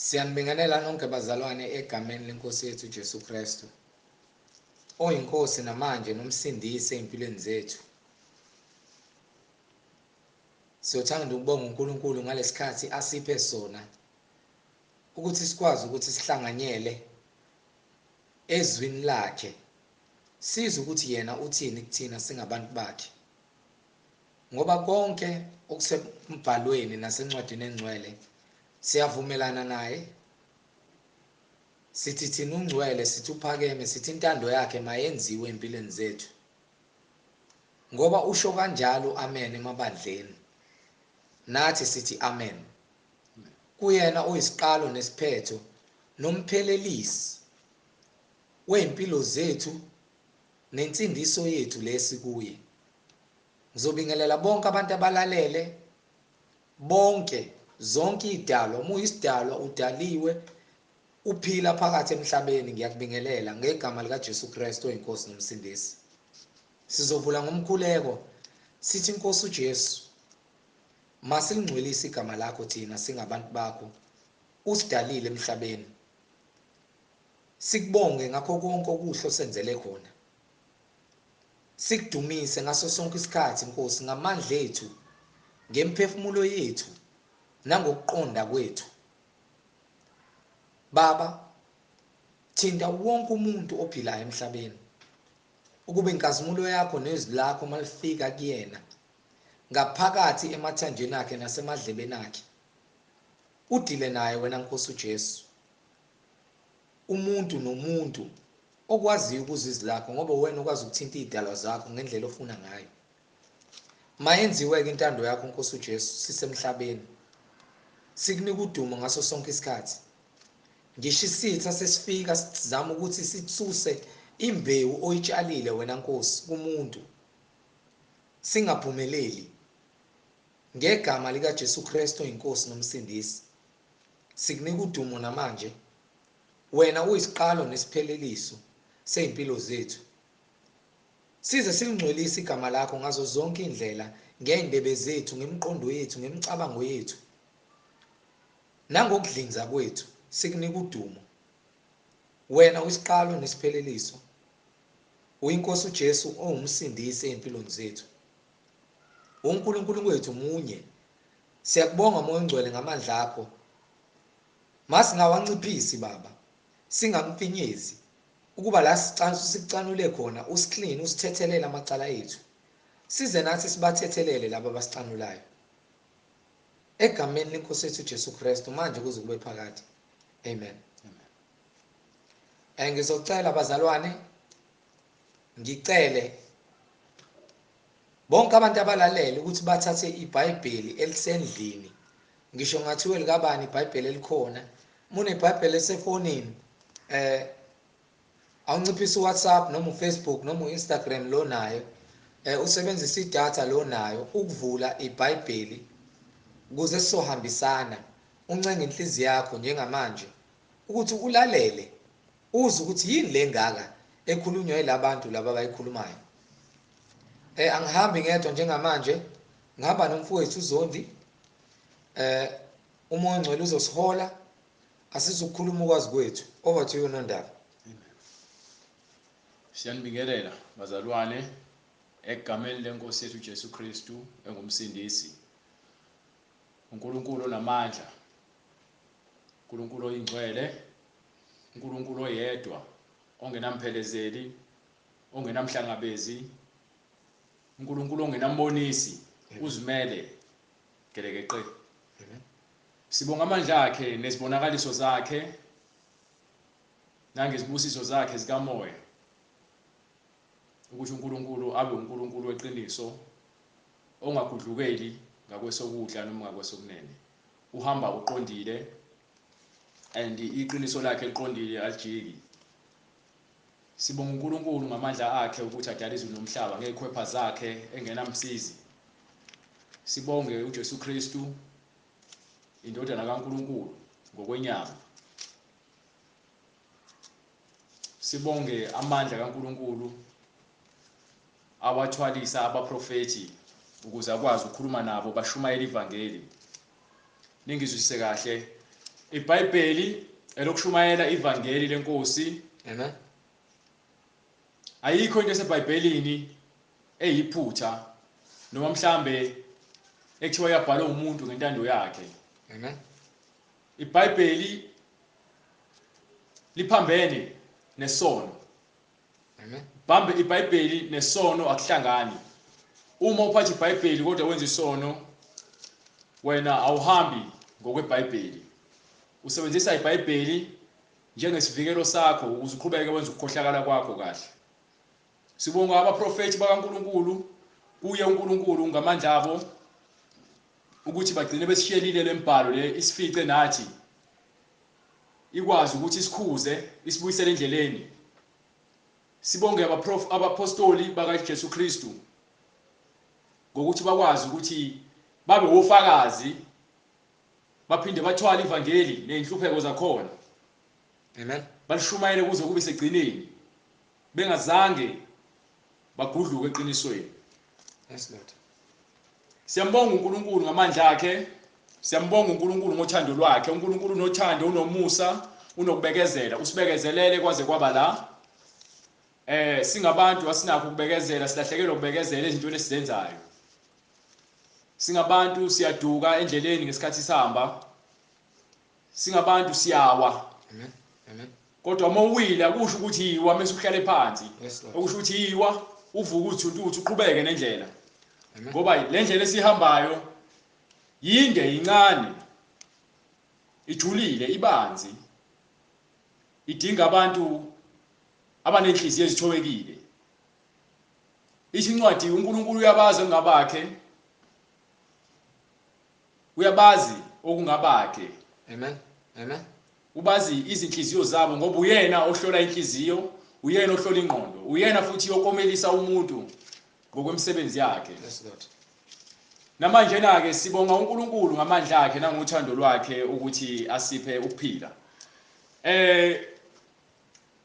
Siyanibingelela nonke bazalwane egameni lenkosi yethu Jesu Kristu, oyinkosi namanje nomsindisi empilweni zethu. Siyothanda ukubonga uNkulunkulu ngalesikhathi asiphe sona ukuthi sikwazi ukuthi sihlanganyele ezwini lakhe, sizwe ukuthi yena uthini kuthina singabantu bakhe. Ngoba konke okusembhalweni nasencwadini engcwele siyavumelana naye. Sithi thina ungcwele, sithi uphakeme, sithi intando yakhe mayenziwe empilweni zethu. Ngoba usho kanjalo amen emabandleni. Nathi sithi amen. Kuyena oyisiqalo nesiphetho nomphelelisi weimpilo zethu nensindiso yethu lesi kuye. Ngizobingelela bonke abantu abalalele, bonke, zonke idalwa, uma uyisidalwa udaliwe uphila phakathi emhlabeni, ngiyakubingelela ngegama lika Jesu Kristu oyinkosi nomsindisi. Sizovula ngomkhuleko sithi Nkosi uJesu, masilingcwelise igama lakho thina singabantu bakho, usidalile emhlabeni. Sikubonge ngakho konke okuhle osenzele khona. Sikudumise ngaso sonke isikhathi Nkosi, ngamandla ethu, ngemphefumulo yethu nangokuqonda kwethu. Baba, thinta wonke umuntu ophilayo emhlabeni ukuba inkazimulo yakho nezwi lakho malifika kuyena ngaphakathi emathanjeni akhe nasemadlebeni akhe, udile naye wena Nkosi uJesu, umuntu nomuntu okwaziyo ukuzwa izwi lakho, ngoba wena okwazi ukuthinta iy'dalwa zakho ngendlela ofuna ngayo. Mayenziwe-ke intando yakho Nkosi uJesu sisemhlabeni. Sikunika udumo ngaso sonke isikhathi. Ngisho isitha sesifika sizama ukuthi sithuse imbewu oyitshalile wena Nkosi kumuntu, singaphumeleli. Ngegama lika Jesu Kristu oyinkosi nomsindisi, sikunika udumo namanje. Wena uyisiqalo nesipheleliso sey'mpilo zethu. Size silingcwelise igama lakho ngazo zonke iy'ndlela, ngey'ndebe zethu, ngemiqondo yethu, ngemicabango yethu, nangokudlinza kwethu, sikunika udumo. Wena uyisiqalo nesipheleliso, uyiNkosi uJesu owumsindisi ey'mpilweni zethu. UNkulunkulu wethu munye. Siyakubonga Moya oNgcwele ngamandla akho. Masingawanciphisi Baba, singamfinyezi, ukuba la sikucanule khona, usikline, usithethelele amacala ethu. Size nathi sibathethelele laba abasicanulayo. Egameni lenkosi yethu Jesu Kristu, manje kuze kube phakade. Amen. Amen. Ngizocela bazalwane, ngicele bonke abantu abalalele ukuthi bathathe iBhayibheli elisendlini. Ngisho ngathiwe likabani iBhayibheli elikhona, uma uneBhayibheli esefonini, awunciphise uWhatsApp noma uFacebook noma uInstagram lo nayo, usebenzise idatha lo nayo ukuvula iBhayibheli ukuze sizohambisana. Uncenge inhliziyo yakho njengamanje ukuthi ulalele, uzwe ukuthi yini le ngaka ekhulunywa yilabantu laba abayikhulumayo. Angihambi ngedwa njengamanje, ngihamba nomfowethu uZondi. uMoya oNgcwele uzosihola, asizukukhuluma ukwazi kwethu. Over to you Nondaba. Amen. Siyanibingelela bazalwane egameni lenkosi yethu Jesu Kristu engumsindisi. uNkulunkulu onamandla, uNkulunkulu oyingcwele, uNkulunkulu oyedwa ongenamphelezeli, ongenamhlangabezi, uNkulunkulu ongenambonisi, uzimele gelekeqe. Sibonga amandla akhe nezibonakaliso zakhe nangezibusiso zakhe zikamoya, ukuthi uNkulunkulu abe uNkulunkulu weqiniso ongagudlukeli ngakwesokudla noma ngakwesokunene. Uhamba uqondile and iqiniso lakhe liqondile, alijiki. Sibonga uNkulunkulu ngamandla akhe ukuthi adale izulu nomhlaba ngezikhwepha zakhe engenamsizi. Sibonge uJesu Kristu, indodana kaNkulunkulu ngokwenyama. Sibonge amandla kaNkulunkulu awathwalisa abaprofethi ukuze akwazi ukukhuluma nabo bashumayele ivangeli. Ningizwisise kahle, IBhayibheli elokushumayela ivangeli lenkosi. Amen. Ayikho into eseBhayibhelini eyiphutha noma mhlambe ekuthiwa yabhalwa umuntu ngentando yakhe. Amen. IBhayibheli liphambene nesono. Amen. Bambe iBhayibheli nesono akuhlangani. Uma uphatha iBhayibheli kodwa wenza isono, wena awuhambi ngokweBhayibheli. Usebenzisa iBhayibheli njengesivikelo sakho ukuze uqhubeke wenze ukukhohlakala kwakho kahle. Sibonga abaprofethi bakaNkuluNkulu, kuye uNkulunkulu ngamandla abo ukuthi bagcine besishiyelile lembhalo le isifice nathi, ikwazi ukuthi isikhuze, isibuyisele endleleni. Sibonge abapostoli bakaJesu Kristu ngokuthi bakwazi ukuthi babe wofakazi, baphinde bathwale ivangeli nezinhlupheko zakhona. Amen. Balishumayele kuze kube segcineni, bengazange bagudluke eqinisweni. Yes Lord. Siyambonga uNkulunkulu ngamandla akhe, siyambonga uNkulunkulu ngothando lwakhe. uNkulunkulu unothando, unomusa, unokubekezela, usibekezelele kwaze kwaba la. Singabantu asinakho ukubekezela, silahlekelwa ukubekezela ezintweni esizenzayo. Singabantu siyaduka endleleni ngesikhathi sihamba. Singabantu siyawa. Amen. Amen. Kodwa uma uwile akusho ukuthi yiwa mase uhlale phansi. Yes Lord. Okusho ukuthi yiwa uvuke uthuntu uqhubeke nendlela. Amen. Ngoba le ndlela esihambayo yinde, incane, ijulile, ibanzi, idinga abantu abanenhliziyo ezithobekile. Ithi incwadi uNkulunkulu uyabazi okungabakhe, uyabazi okungabakhe. Amen. Amen. Ubazi izinhliziyo zabo ngoba uyena ohlola inhliziyo, uyena ohlola ingqondo, uyena futhi yokomelisa umuntu ngokwemisebenzi yakhe. Yes Lord. Namanje na ke sibonga uNkulunkulu ngamandla akhe nangothando lwakhe ukuthi asiphe ukuphila.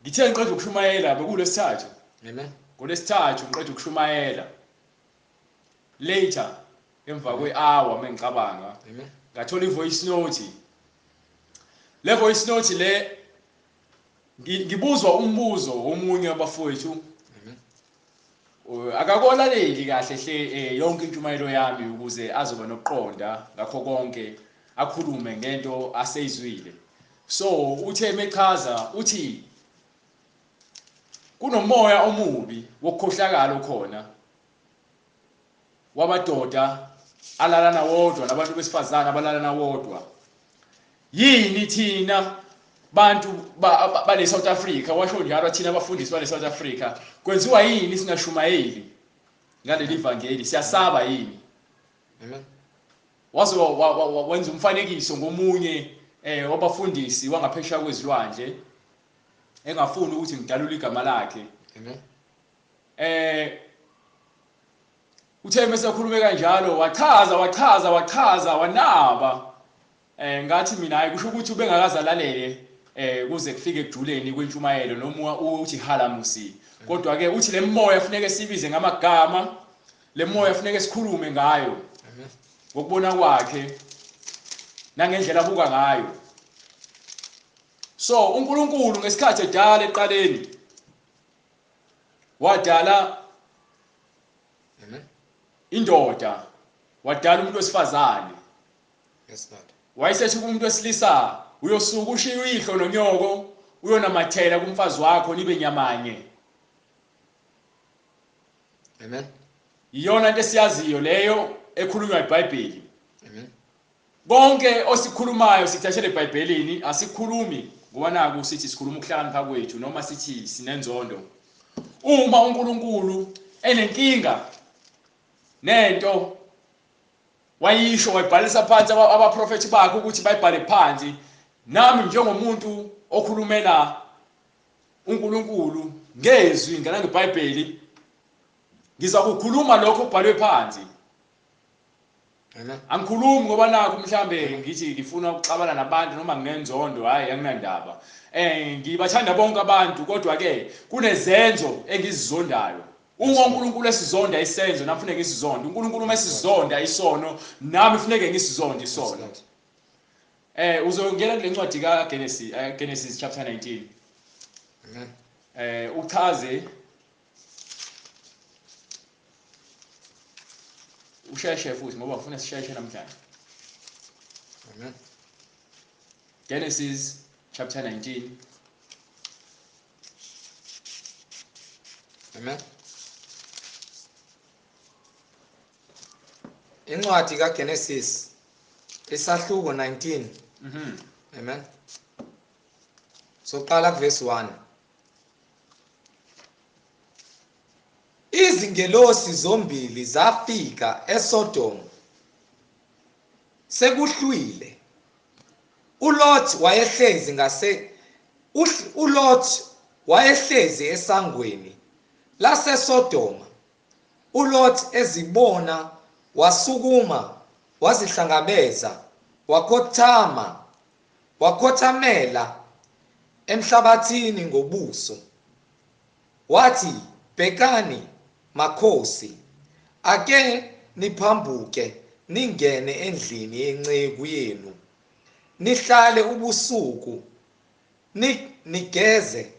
Ngithe ngiqeda ukushumayela bekulesithathu. Amen. Ngolesithathu ngiqeda ukushumayela. Later emva kwe-hour mengicabanga. Amen. Ngathola i-voice note. Le voice note le ngibuzwa umbuzo omunye wabafowethu. Amen. Akakolaleli kahle hle yonke intshumayelo yami ukuze azoba nokuqonda ngakho konke, akhulume ngento aseyizwile. So uthe mechaza uthi kunomoya omubi wokukhohlakala okhona wamadoda alalana wodwa nabantu besifazana abalalana wodwa. Yini thina bantu bale South Africa, washo njalo thina abafundisi bale South Africa, kwenziwa yini singashumayeli ngaleli vangeli? Siyasaba yini? Amen. Waze wenza umfanekiso ngomunye wabafundisi wangaphesheya kwezilwandle engafuni ukuthi ngidalule igama lakhe. Amen. Uthe mase ekhulume kanjalo wachaza wachaza wachaza wanaba. Ngathi mina hayi, kusho ukuthi ubengakazalalele kuze kufike ekujuleni kwentshumayelo noma uthi halamusi. Kodwa ke uthi lemoya kufuneka sibize ngamagama, lemoya kufuneka sikhulume ngayo. Amen. Ngokubona kwakhe nangendlela abuka ngayo. So uNkulunkulu ngesikhathi edala eqaleni wadala Amen. indoda, wadala umuntu wesifazane. Yes Lord. Wayesethi kumuntu wesilisa, uyosuka ushiye uyihlo nonyoko, uyonamathela kumfazi wakho nibe nyamanye. Amen. Iyona into esiyaziyo leyo ekhulunywa iBhayibheli. Amen. Konke osikhulumayo sithathele eBhayibhelini, asikhulumi ngoba naku sithi sikhuluma ukuhlakanipha kwethu noma sithi sinenzondo. Uma uNkulunkulu enenkinga nento wayisho wayibhalisa phansi abaprofethi bakhe ukuthi bayibhale phansi, nami njengomuntu okhulumela uNkulunkulu ngezwi ngeBhayibheli ngiza kukhuluma lokho okubhalwe phansi. Amen. Angikhulumi ngoba nakho mhlambe ngithi ngifuna ukuxabana nabantu noma nginenzondo, hayi anginandaba. Ngibathanda bonke abantu, kodwa ke kunezenzo engizizondayo. Uma uNkulunkulu esizonda isenzo, nami kufuneka ngisizonde. uNkulunkulu uma esizonda isono, nami kufuneka ngisizonde isono. Uzongena kule ncwadi kaGenesis, Genesis chapter 19. Amen. Uchaze usheshe futhi ngoba ngifuna sisheshe namhlanje. Amen. Genesis chapter 19. Amen. Incwadi kaGenesis isahluko 19. Amen. Soqala kuverse 1. Izingelosi zombili zafika eSodom sekuhlwile. uLot wayehlezi uLot wayehlezi esangweni laseSodoma. uLot ezibona wasukuma wazihlangabeza wakhothamela emhlabathini ngobuso. Wathi, bhekani makhosi, ake niphambuke ningene endlini yenceku yenu, nihlale ubusuku, nigeze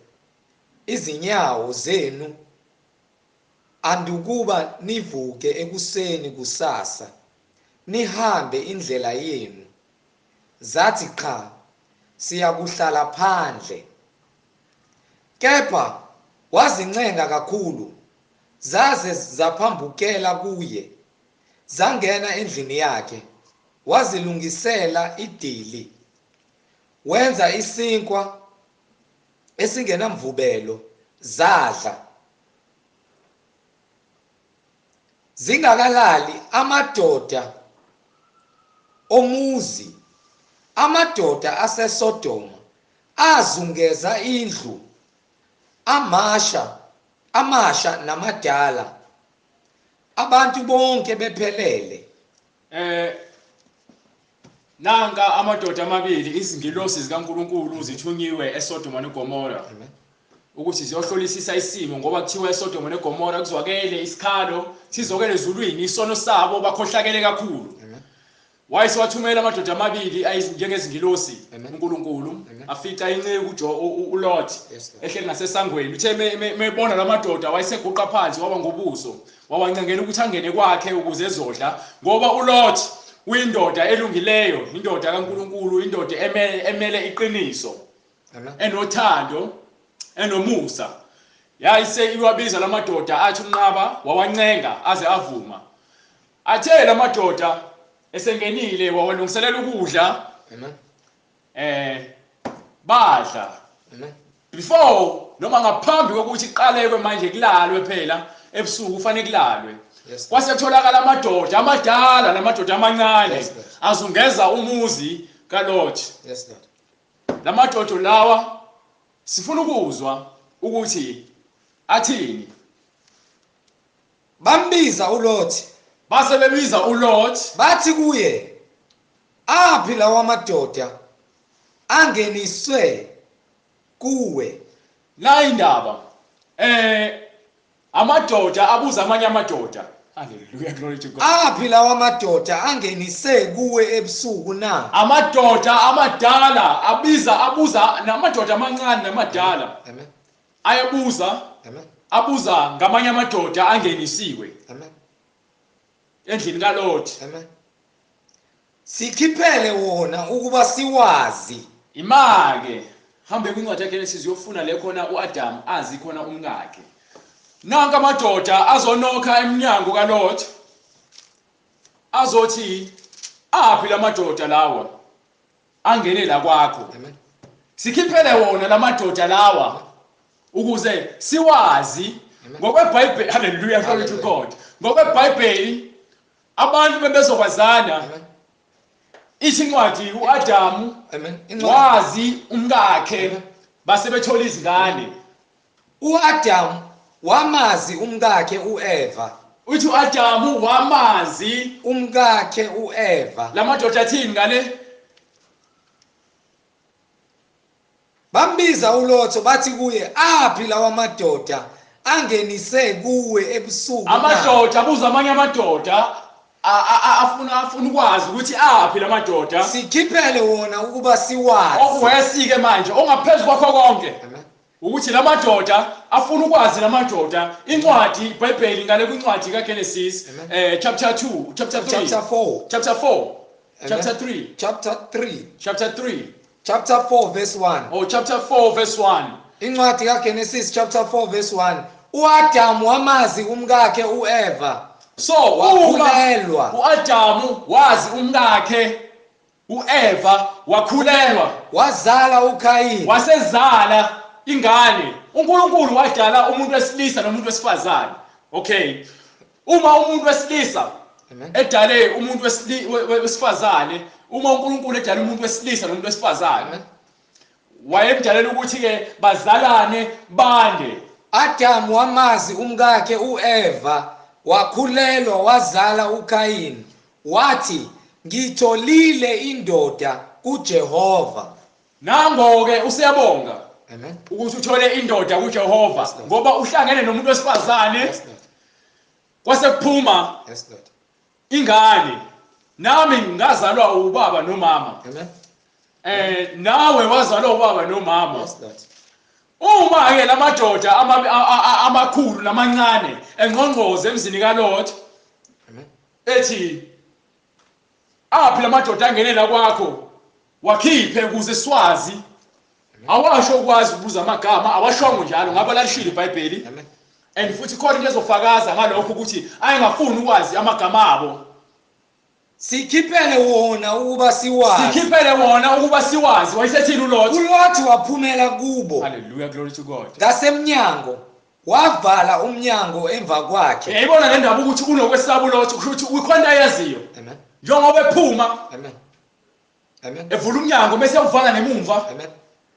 izinyawo zenu, andukuba nivuke ekuseni kusasa, nihambe indlela yenu. Zathi, qha, siyakuhlala phandle. Kepha wazincenga kakhulu, zaze zaphambukela kuye, zangena endlini yakhe, wazilungisela idili, wenza isinkwa esingenamvubelo, zadla. Zingakalali amadoda omuzi, amadoda aseSodoma azungeza indlu, amasha namadala, abantu bonke bephelele. Nanka amadoda amabili, izingilosi zikaNkulunkulu zithunyiwe eSodoma neGomora ukuthi ziyohlolisisa isimo, ngoba kuthiwa eSodoma neGomora kuzwakele isikhalo sizokele ezulwini, isono sabo bakhohlakele kakhulu. Wayesewathumela amadoda amabili njengezingilosi uNkulunkulu, afica inceku uLot ehleli ngasesangweni. Uthe mebona lamadoda wayeseguqa phansi waba ngobuso, wawancengela ukuthi angene kwakhe ukuze ezodla, ngoba uLot uyindoda elungileyo, indoda kaNkulunkulu, indoda emele iqiniso, enothando, enomusa. Yayise iwabiza lamadoda, athi unqaba, wawancenga aze avuma. Athe lamadoda esengenile wawalungiselela ukudla. Amen. Badla. Amen. Before noma ngaphambi kokuthi iqalekwe manje kulalwe, phela ebusuku kufanele kulalwe. Kwase kutholakala amadoda amadala namadoda amancane azungeza umuzi kaLot. Yes Lord. Lamadoda lawa sifuna ukuzwa ukuthi athini. Bambiza uLot. Base bebiza uLot, bathi kuye, aphi lawa madoda angeniswe kuwe? La indaba amadoda abuza amanye amadoda. Hallelujah, glory to God. Aphi lawa madoda angenise kuwe ebusuku na? Amadoda amadala abuza namadoda amancane namadala. Amen. Ayabuza. Amen. Abuza ngamanye amadoda angenisiwe. Amen. Endlini kaLot. Amen. Sikhiphele wona ukuba siwazi. Imake hambe kwincwadi yaGenesis uyofuna le khona uAdam azi khona umkakhe. Nanka amadoda azonokha emnyango kaLot, azothi aphi lamadoda lawa angene la kwakho. Amen. Sikhiphele wona lamadoda lawa ukuze siwazi ngokweBhayibheli. Hallelujah, glory to God. NgokweBhayibheli abantu bebezokwazana. Ithi incwadi uAdamu wazi umkakhe, base bethola izingane. uAdamu wamazi umkakhe uEva. Uthi uAdamu wamazi umkakhe uEva. Lamadoda athini ngale? Bambiza uLotho bathi kuye, aphi lawa madoda angenise kuwe ebusuku? Amadoda abuza amanye amadoda. Afuna ukwazi ukuthi aphi lamadoda, sikhiphele wona ukuba siwazi. Okuwesike manje ongaphezulu kwakho konke ukuthi lamadoda afuna ukwazi lamadoda. Incwadi iBhayibheli ngale kwincwadi kaGenesis chapter 2, chapter 3, chapter 4, chapter 4, chapter 3, chapter 3, chapter 3, chapter 4 verse 1. Oh, chapter 4 verse 1. Incwadi kaGenesis chapter 4 verse 1. uAdamu wamazi umkakhe uEva. So wakhulelwa. uAdamu wazi umkakhe uEva, wakhulelwa, wazala uKhayini, wasezala ingane. uNkulunkulu wadala umuntu wesilisa nomuntu wesifazane. Okay, uma umuntu wesilisa edale umuntu wesifazane, uma uNkulunkulu edale umuntu wesilisa nomuntu wesifazane, wayemdalela ukuthi ke bazalane bande. Adamu wamazi umkakhe uEva, wakhulelwa, wazala uKhayini, wathi ngitholile indoda kuJehova. Nango ke usiyabonga. Amen. Ukuthi uthole indoda kuJehova, ngoba uhlangene nomuntu wesifazane. Kwase kuphuma ingane. Nami ngazalwa ubaba nomama. Amen. Nawe wazalwa ubaba nomama. Uma ke lamadoda amakhulu namancane engqongqoze emzini kaLot, ethi aphi lamadoda angenela kwakho, wakhiphe ukuze swazi. Awasho ukwazi ukubuza amagama, awashongo njalo ngaba lalishilo iBhayibheli. And futhi khona into ezofakaza ngalokho ukuthi ayengafuni ukwazi amagama abo. Sikhiphele wona ukuba siwazi. Sikhiphele wona ukuba siwazi. Wayesethini uLot? uLot waphumela kubo. Hallelujah, glory to God. Ngasemnyango wavala umnyango emva kwakhe. Uyayibona le ndaba ukuthi unokwesaba uLot, kusho ukuthi ukhona ayaziyo. Amen. Njengoba ephuma, amen, amen, evula umnyango bese uvala nemumva. Amen.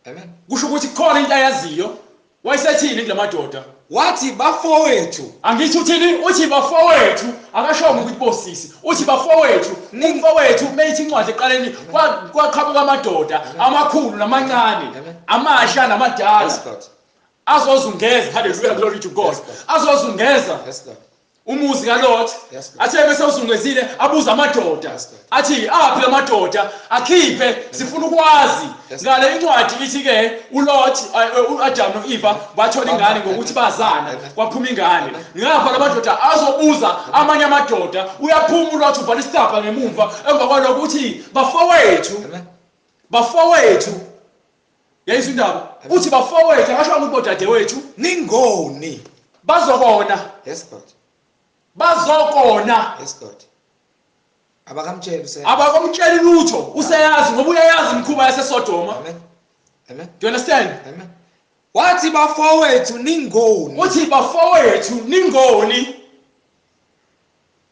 Amen. Kusho ukuthi khona into ayaziyo. Wayesethini kulamadoda? Wathi bafowethu. Angithi uthini? Uthi bafowethu. Akashongo ukuthi bosisi, uthi bafowethu. Umfowethu meyithi incwadi eqaleni kwaqhamuka amadoda amakhulu namancane, amasha namadala, azozungeza. Hallelujah, glory to God. Azozungeza umuzi kaLot. Athe bese uzungezile abuza amadoda, athi aphi lamadoda, akhiphe, sifuna ukwazi. Ngale incwadi ithi ke uLot, uAdam noEva bathola ingane ngokuthi bazana, kwaphuma ingane. Ngapha lamadoda azobuza amanye amadoda, uyaphuma uLot uvala isicabha ngemumva, emva kwalokho uthi bafowethu, bafowethu. Yayizwa indaba? Uthi bafowethu, akasho ukuthi bodadewethu. Ningoni. Bazobona. Yes God. Bazokona. Yes God. Abakamtsheli useyazi. Abakamtsheli lutho, useyazi ngoba uyayazi imikhuba yaseSodoma. Amen. Amen. Do you understand? Amen. Wathi bafowethu ningoni. Uthi bafowethu ningoni.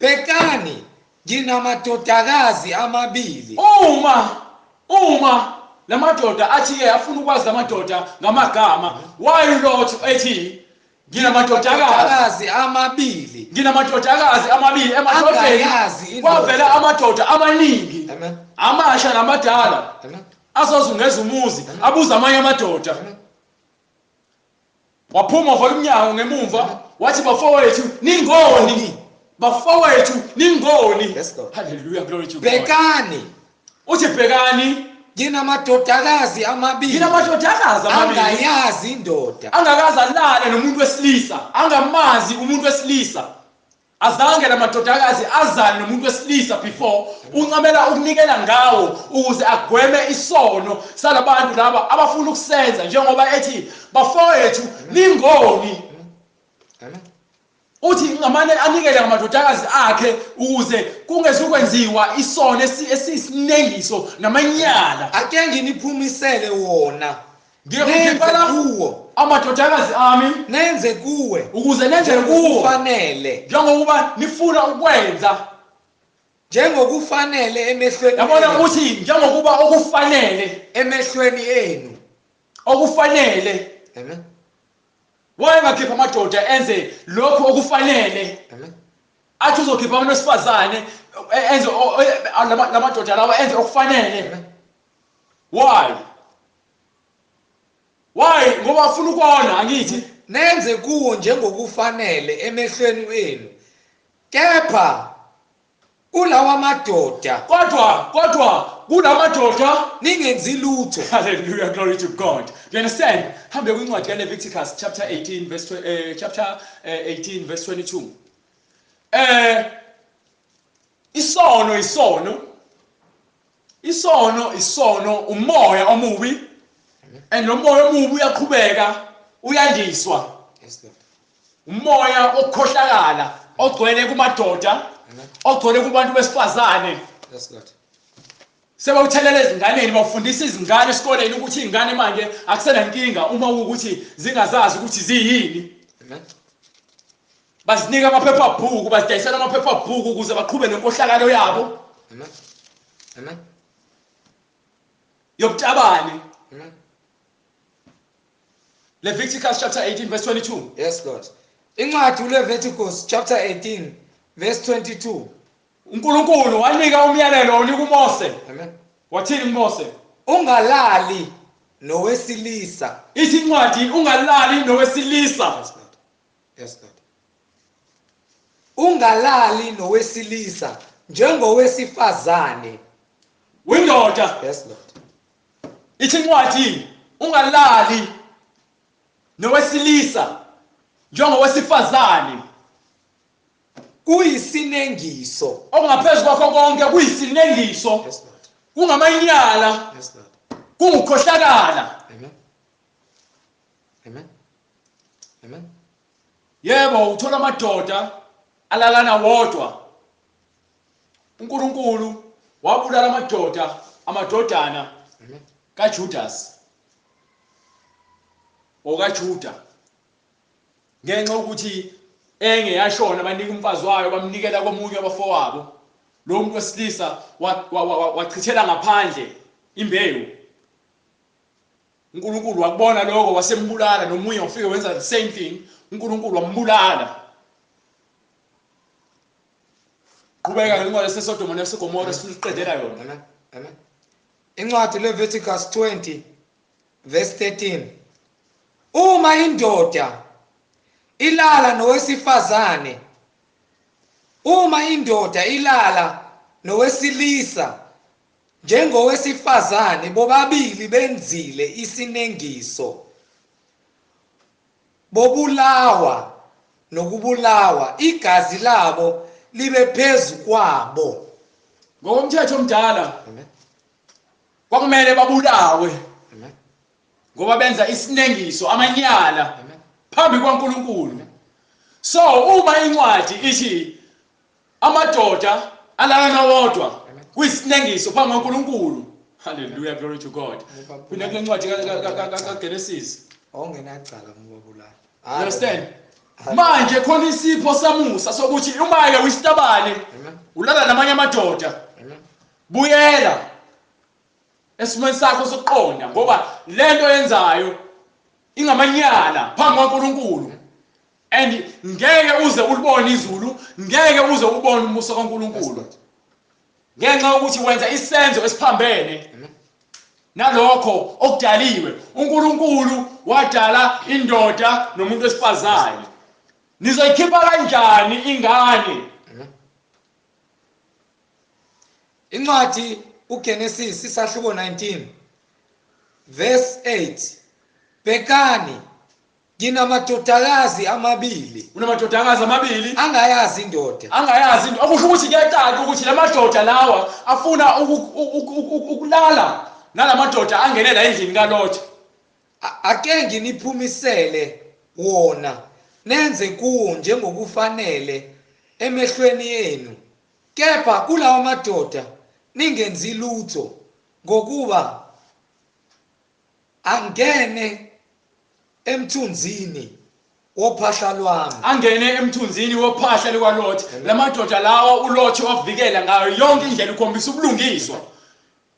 Bhekani nginamadodakazi amabili. Uma lamadoda athi ke afuna ukwazi lamadoda ngamagama, why Lot ethi nginamadodakazi amabili, nginamadodakazi amabili emadodeni, kwavela amadoda amaningi, amasha namadala, azozungeza umuzi, abuza amanye amadoda. Waphuma wavala umnyango ngemumva, wathi bafowethu ningoni, bafowethu ningoni. Hallelujah, glory to God. Bhekani, uthi bhekani nginamadodakazi amabili, nginamadodakazi amabili angayazi indoda, angakaze alale nomuntu wesilisa, angamazi umuntu wesilisa. Azange lamadodakazi azane nomuntu wesilisa before. Uncamela ukunikela ngawo ukuze agweme isono salabantu laba abafuna ukusenza, njengoba ethi bafowethu ningoni. Amen. Uthi ngamane anikele ngamadodakazi akhe ukuze kungezukwenziwa isono esisinengiso namanyala. Ake nginiphumisele wona, ngiyakukhiphela kuwo amadodakazi ami, nenze kuwe ukuze nenze kuwo kufanele, njengokuba nifuna ukwenza, njengokufanele emehlweni. Yabona ukuthi njengokuba okufanele emehlweni enu, okufanele. Amen. Wayengakhipha amadoda enze lokhu okufanele. Amen. Athi uzokhipha abantu besifazane enze lamadoda lawa enze okufanele. Why? Why? Ngoba afuna ukona, angithi nenze kuwo njengokufanele emehlweni enu, kepha Kulawa madoda. Kodwa kulamadoda ningenzi lutho. Hallelujah, glory to God. Do you understand? Hambe kwincwadi kaLeviticus chapter 18 verse chapter 18 verse 22. Isono isono. Isono isono, umoya omubi. And lo moya omubi uyaqhubeka uyandiswa. Yes Lord. Umoya okukhohlakala ogcwele kumadoda, ogcwele kubantu besifazane. Yes Lord. Sebawuthelela ezinganeni, bafundisa izingane esikoleni ukuthi izingane manje akusenankinga uma ukuthi zingazazi ukuthi ziyini. Amen. Bazinika amaphephabhuku, bazidayisela amaphephabhuku ukuze baqhube nenkohlakalo yabo. Amen. Amen. Yobutabane. Amen. Leviticus chapter 18 verse 22. Yes Lord. Incwadi uLeviticus chapter 18 verse 22. uNkulunkulu wanika umyalelo unika uMose. Amen. Wathini uMose? Ungalali nowesilisa. Ithi incwadi ungalali nowesilisa. Yes Lord. Yes Lord. Ungalali nowesilisa njengowesifazane. Windoda. Yes Lord. Ithi incwadi ungalali nowesilisa njengowesifazane. Kuyisinengiso. Okungaphezulu kwakho konke kuyisinengiso. Yes Lord. Kungamanyala. Yes Lord. Kungukhohlakala. Amen. Amen. Amen. Yebo, uthola amadoda alalana wodwa. uNkulunkulu wabulala amadoda, amadodana Amen. kaJudas. OkaJuda. Ngenxa yokuthi enge yashona banika umfazi wayo bamnikela komunye wabafowabo. Lo muntu wesilisa wachithela ngaphandle imbewu. uNkulunkulu wakubona lokho wasembulala, nomunye wafike wenza the same thing, uNkulunkulu wambulala. Qhubeka ngencwadi yaseSodoma neseGomora siqedela yona. Amen. Amen. Incwadi Leviticus 20 verse 13. Uma indoda ilala nowesifazane, uma indoda ilala nowesilisa njengowesifazane, bobabili benzile isinengiso, bobulawa nokubulawa, igazi labo libe phezu kwabo. Ngokomthetho omdala Amen. kwakumele babulawe. Amen. Ngoba benza isinengiso, amanyala Amen. phambi kwaNkulunkulu. So uma incwadi ithi amadoda alalana wodwa kuyisinengiso phambi kwaNkulunkulu. Hallelujah, glory to God. Phinde kule ncwadi kaGenesis. Ongenacala ngobabulala. You understand? Manje khona isipho samusa sokuthi uma ke uyisitabane ulala namanye amadoda, Amen. buyela esimweni sakho sokuqonda, ngoba lento yenzayo ingamanyala phambi kwaNkulunkulu. And ngeke uze ulibone izulu, ngeke uze ubone umusa kaNkulunkulu. Ngenxa yokuthi wenza isenzo esiphambene nalokho okudaliwe. uNkulunkulu wadala indoda nomuntu wesifazane. Nizoyikhipha kanjani ingane? Incwadi uGenesis isahluko 19 verse 8. Bhekani, nginamadodakazi amabili. Unamadodakazi amabili angayazi indoda. Angayazi indoda. Okusho ukuthi kuyacaca ukuthi lamadoda lawa afuna ukulala nalamadoda angene la endlini kaLot. Ake nginiphumisele wona, nenze kuwo njengokufanele emehlweni yenu. Kepha kulawa madoda ningenzi lutho, ngokuba angene emthunzini wophahla lwami. Angene emthunzini wophahla likaLot. Lamadoda lawa uLot wavikela ngayo yonke indlela, ukhombisa ubulungiswa.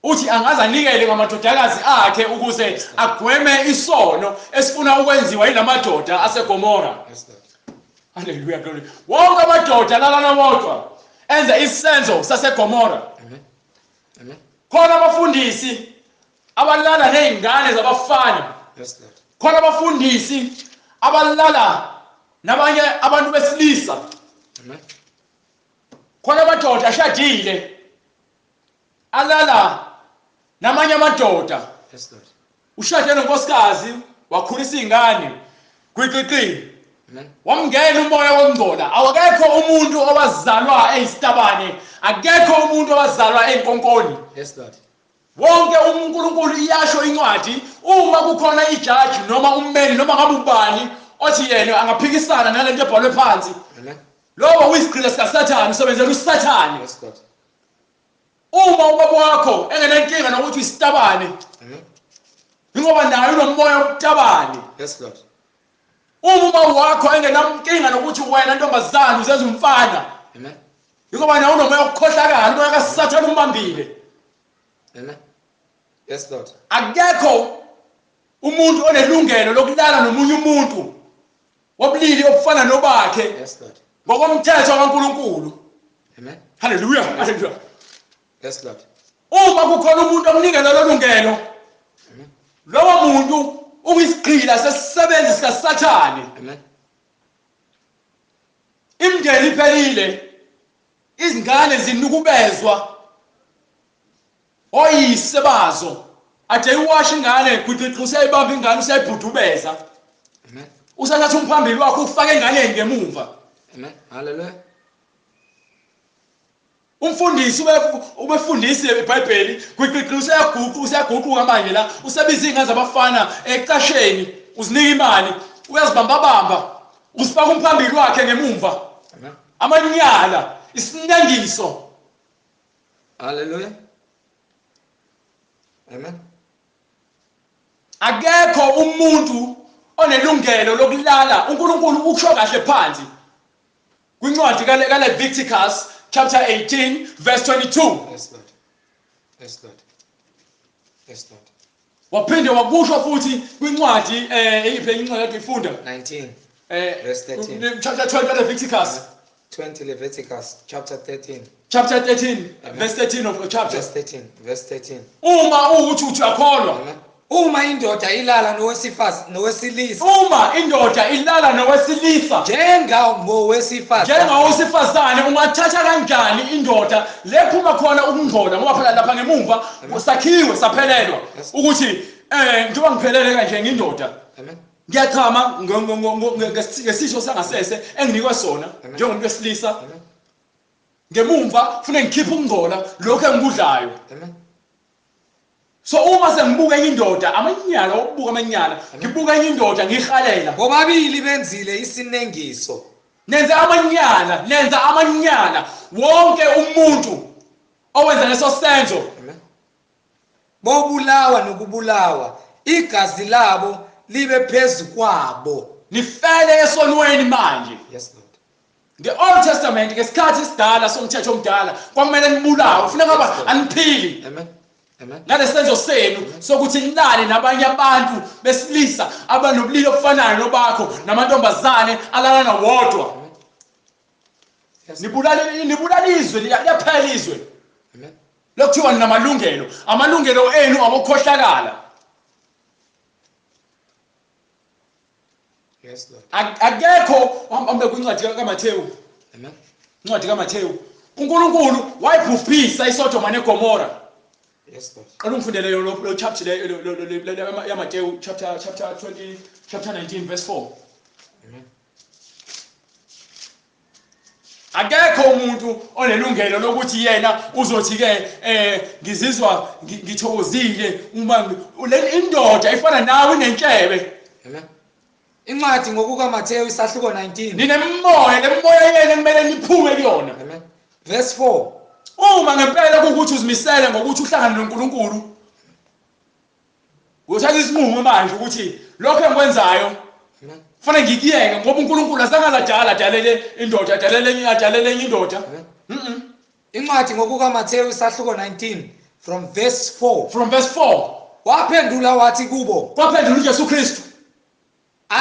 Uthi angaze anikele ngamadodakazi akhe ukuze agweme isono esifuna ukwenziwa yilamadoda aseGomora. Hallelujah, glory. Wonke amadoda lalana wodwa enza isenzo saseGomora. Amen. Amen. Khona abafundisi abalala nezingane zabafana. Yes Lord. Khona abafundisi abalala nabanye abantu besilisa. Amen. Khona amadoda ashadile alala namanye amadoda. Yes, Lord. Ushade nonkosikazi, wakhulisa izingane, gwiqiqi. Amen. Wamngena umoya wokungcola. Awakekho umuntu owazalwa eyisitabane, akekho umuntu owazalwa eyinkonkoni. Yes, Lord. Wonke uNkulunkulu iyasho incwadi, uma kukhona ijaji noma ummeli noma ngabe ubani othi yena angaphikisana nalento ebhalwe phansi, Amen. lowo uyisigqila sikaSathane, usebenzela uSathane. Yes, Lord. Uma ubaba wakho engenankinga nokuthi uyisitabane, Amen. ingoba naye unomoya wobutabane. Yes, Lord. Uma ubaba wakho engenamnkinga nokuthi wena ntombazane uzenza umfana, Amen. ingoba naye unomoya wokukhohlakala, umoya kaSathane umbambile. Amen. Yes, Lord. Akekho umuntu onelungelo lokulala nomunye umuntu wobulili obufana nobakhe Yes, Lord. ngokomthetho kaNkulunkulu. Amen. Haleluya, haleluya. Yes, Lord. Uma kukhona umuntu omnika lolo lungelo, Amen. lowo muntu uyisigqila sesisebenzi sikaSathane. Amen. Imindeni iphelile, izingane zinukubezwa oyise bazo. Ade iwashe ingane, gwiqiqi useyibamba ingane, useyibhudubeza. Amen. Usathatha umphambili wakho ufake enganeni ngemuva. Amen. Hallelujah. Umfundisi ubefundisi iBhayibheli, gwiqiqi useyaguqa, useyaguquka manje la, usebiza izingane zabafana ecasheni, uzinika imali, uyazibambabamba, usifaka umphambili wakhe ngemumva. Amen. Amanyala, isinengiso. Hallelujah. Amen. Akekho umuntu onelungelo lokulala. uNkulunkulu ukusho kahle phansi kwincwadi kaLeviticus chapter 18 verse 22. Yes, Lord. Yes, Lord. Yes, Lord. Waphinde wakusho futhi kwincwadi eyiphi incwadi kade uyifunda? 19. Verse 13. Chapter 20 Leviticus. 20 Leviticus chapter 13. Chapter 13 Amen. verse 13 of the chapter. Verse 13. Verse 13. Uma uwukuthi uthi uyakholwa. Amen. Uma indoda ilala nowesilisa Uma indoda ilala nowesilisa njengangowesifazane, njengowesifazane, ungathatha kanjani indoda lephuma khona ukungcola? Ngoba phela lapha ngemumva sakhiwe saphelelwa Yes. ukuthi njengoba ngiphelele kanje ngindoda, Amen. ngiyachama ngesisho sangasese enginikwe sona Amen. njengomuntu wesilisa. Amen. Ngemumva kufanele ngikhiphe ukungcola lokho engikudlayo. Amen. So uma sengibuka enye indoda, amanyala okubuka amanyala, ngibuka enye indoda ngihalela. Bobabili benzile isinengiso. Nenza amanyala, nenza amanyala. Wonke umuntu owenza leso senzo Amen. Bobulawa nokubulawa, igazi labo libe phezu kwabo. Nifele esonweni manje. Yes, Lord. Nge-Old Testament, ngesikhathi esidala somthetho omdala, kwakumele nibulawe, kufuneka ngaba aniphili. Amen. Amen. Nalesenzo senu sokuthi nilale nabanye abantu besilisa abanobulili obufanayo nobakho, namantombazane alala nawodwa. Yes. Nibulala izwe, liyaphela izwe. Amen. Lokuthiwa ninamalungelo, amalungelo enu awokhohlakala. Yes, Lord. Akekho hambe kwincwadi kaMathewu. Amen. Incwadi kaMathewu. uNkulunkulu wayibhubhisa iSodoma neGomora. Yes, Lord. Qala ungifundele lo chapter le yaMathewu chapter 20 chapter 19 verse 4. Amen. Akekho umuntu onelungelo lokuthi yena uzothi ke ngizizwa ngithokozile uma le indoda ifana nawe inentshebe. Amen. Incwadi ngokukaMathewu isahluko 19. Ninemoya, lemoya yenu kumele niphume kuyona. Amen. Verse 4. Uma ngempela kuwukuthi uzimisele ngokuthi uhlangane noNkulunkulu, uthatha isinqumo manje ukuthi lokho engikwenzayo Amen. kufanele ngikuyeke, ngoba uNkulunkulu azange adala adalele indoda, adalele enye indoda. Amen. Incwadi ngokukaMathewu isahluko 19 from verse 4. From verse 4. Waphendula wathi kubo, Kwaphendula uJesu Kristu.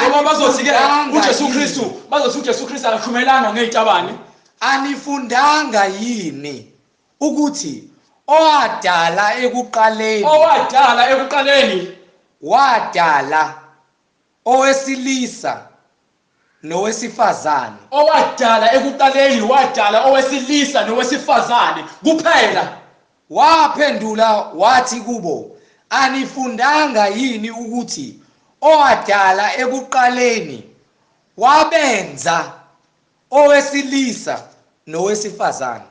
Ngoba bazothi ke uJesu Kristu, bazothi uJesu Kristu akashumelanga ngezitabane. Anifundanga yini ukuthi owadala ekuqaleni, Owadala ekuqaleni wadala owesilisa nowesifazane. Owadala ekuqaleni wadala owesilisa nowesifazane kuphela. Waphendula wathi kubo, anifundanga yini ukuthi owadala ekuqaleni wabenza owesilisa nowesifazane?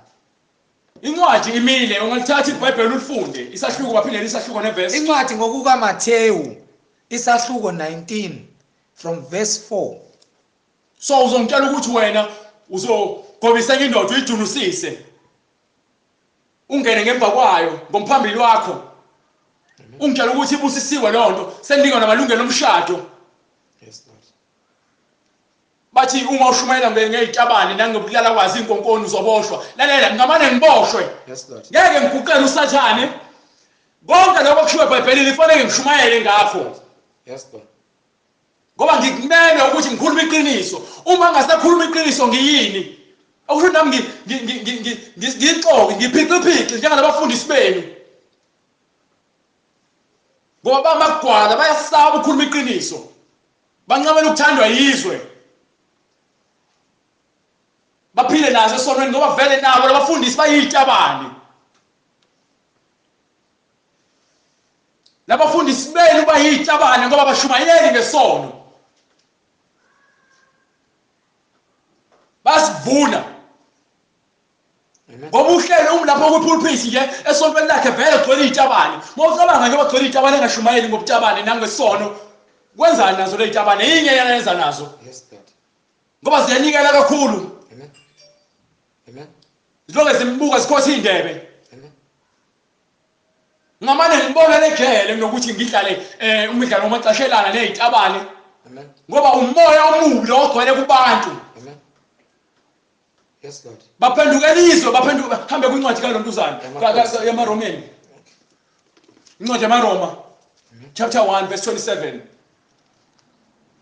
Incwadi imile, ungalithatha iBhayibheli ulifunde isahluko, baphindele isahluko nevesi. Incwadi ngokukaMathewu isahluko 19 from verse 4. So uzongitshela ukuthi wena uzogobisa enye indoda uyidunusise, ungene ngemva kwayo ngomphambili wakho, ungitshela ukuthi ibusisiwe leyo nto, senikwa namalungelo omshado. Yes Lord. Bathi uma ushumayela ngezitabane nangokulala kwazi inkonkoni uzoboshwa. Lalela, ngingamane ngiboshwe. Yes Lord. Ngeke ngiguqele uSathane. Konke lokho okushiwo eBhayibhelini kufanele ngishumayele ngakho. Yes Lord. Ngoba ngikumele ukuthi ngikhulume iqiniso. Uma ngingasakhuluma iqiniso ngiyini? Okusho nami ngixoki, ngiphixiphixi njengalabafundisi benu. Ngoba bamagwala bayasaba ukukhuluma iqiniso. Bancamela ukuthandwa yizwe. Baphile nazo esonweni ngoba vele nabo labafundisi bayizitabane. Labafundisi benu bayizitabane ngoba bashumayeli ngesono. Basivuna. Ngoba uhlelo umlapho kwipulpit nje esontweni lakhe vele gcwele izitabane. Mawucabanga nje bagcwele izitabane engashumayeli ngobutabane nangesono, kwenzani nazo le zitabane? Yinye yenza nazo. Yes Lord. Ngoba ziyanikela kakhulu. Amen. Amen. Zilokhu zimbuka zikhotha indebe. Amen. Ngamane ngibona lejele kunokuthi ngidlale umdlalo wamacashelana nezitabane. Amen. Ngoba umoya omubi lo ogcwele kubantu. Amen. Yes Lord. Baphendukela izwe, baphenduka hambe kwincwadi kaLontuzana yamaRomeni. Incwadi yamaRoma chapter 1 verse 27.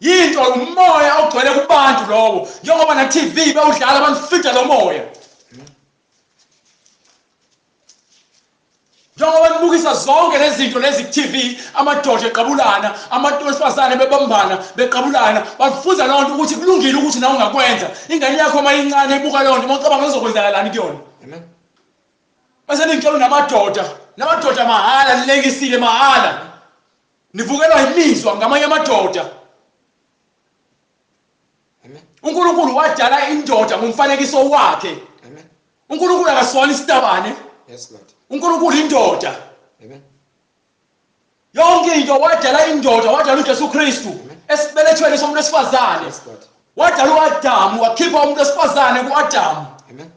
Yinto umoya ogcwele kubantu lowo, njengoba na TV bewudlala abantu fida lo moya. Njengoba nibukisa zonke lezi zinto lezi ku-TV, amadoda eqabulana, abantu besifazane bebambana, beqabulana, bafuza leyo nto ukuthi kulungile ukuthi nawe ungakwenza. Ingane yakho uma incane ibuka leyo nto, uma ucabanga izokwenzakalani kuyona. Amen. Bese ningitshela namadoda, namadoda mahhala, nilekisile mahhala. Nivukelwa imizwa ngamanye amadoda. Amen. uNkulunkulu wadala indoda ngomfanekiso wakhe. Amen. uNkulunkulu akasona isitabane. Yes Lord. uNkulunkulu indoda. Amen. Yonke into wadala indoda, wadala uJesu Kristu esibelethweni somuntu wesifazane. Yes Lord. Wadala uAdamu, wakhipha umuntu wesifazane kuAdamu. Amen.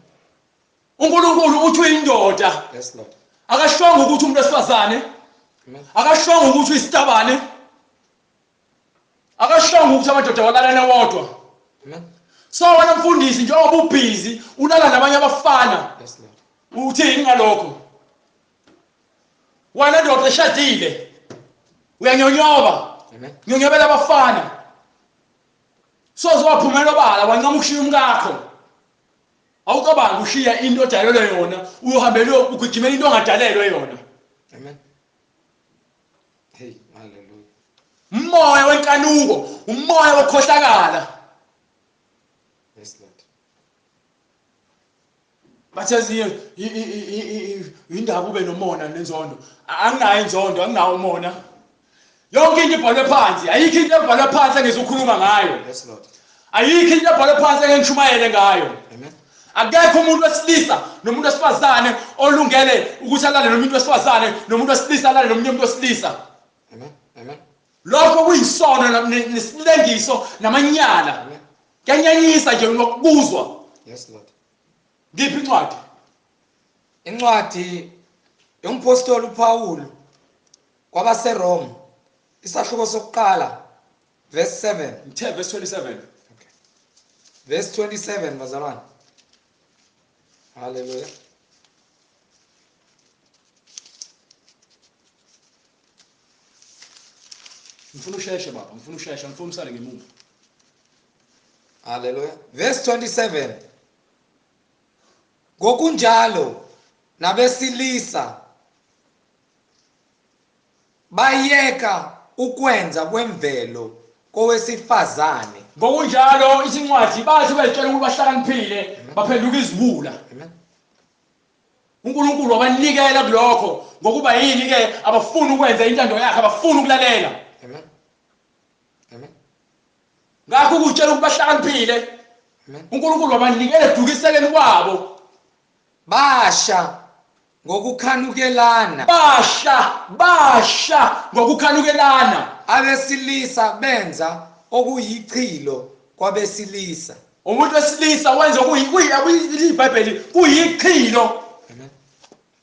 uNkulunkulu uthi uyindoda. Yes Lord. Akashongo ukuthi umuntu wesifazane. Amen. Akashongo ukuthi uyisitabane. Akashongo ukuthi amadoda walalana wodwa. Amen. So wena mfundisi njengoba ubhizi ulala nabanye abafana. Yes Lord. Uthini ngalokho? Wena ndoda eshadile uyanyonyoba. Amen. Nyonyobela abafana. Soze waphumela obala wancama ukushiya umkakho. Awucabangi ushiya into odalelwe yona, uyohambela ugijimela into ongadalelwe yona. Amen. Hey, hallelujah. Umoya wenkanuko, umoya wokhohlakala. Yes Lord. Bathi ezinye indaba ube nomona nenzondo. Anginayo inzondo, anginawo umona. Yonke into ibhalwe phansi, ayikho into ebhalwe phansi engizokhuluma ngayo. Yes Lord. Ayikho into ebhalwe phansi engishumayele ngayo. Amen. Akekho umuntu wesilisa nomuntu wesifazane olungele ukuthi alale nomuntu wesifazane nomuntu wesilisa alale nomunye umuntu wesilisa. Amen. Amen. Lokho kuyisono nesilengiso namanyala. Amen. Kuyanyanyisa nje ngokubuzwa. Yes Lord. Ngiphi incwadi? Incwadi yompostoli uPaul kwabaseRoma isahluko sokuqala verse 7. Ngithe verse 27. Okay. Verse 27 bazalwane. Hallelujah. Ngifuna usheshe baba, ngifuna usheshe, ngifuna usale ngemuva. Hallelujah. Verse 27. Ngokunjalo nabesilisa bayeka ukwenza kwemvelo kowesifazane. Ngokunjalo isincwadi bathi bezitshela ukuthi bahlakaniphile baphenduka iziwula. Amen. uNkulunkulu wabanikela kulokho ngokuba yini ke abafuna ukwenza intando yakhe, abafuna ukulalela. Amen. Amen. Ngakho ukutshela ukuthi bahlakaniphile, Amen. uNkulunkulu wabanikela edukisekeni kwabo. Basha ngokukhanukelana. Basha ngokukhanukelana. Abesilisa benza okuyichilo kwabesilisa. Umuntu wesilisa wenza iBhayibheli kuyichilo. Amen.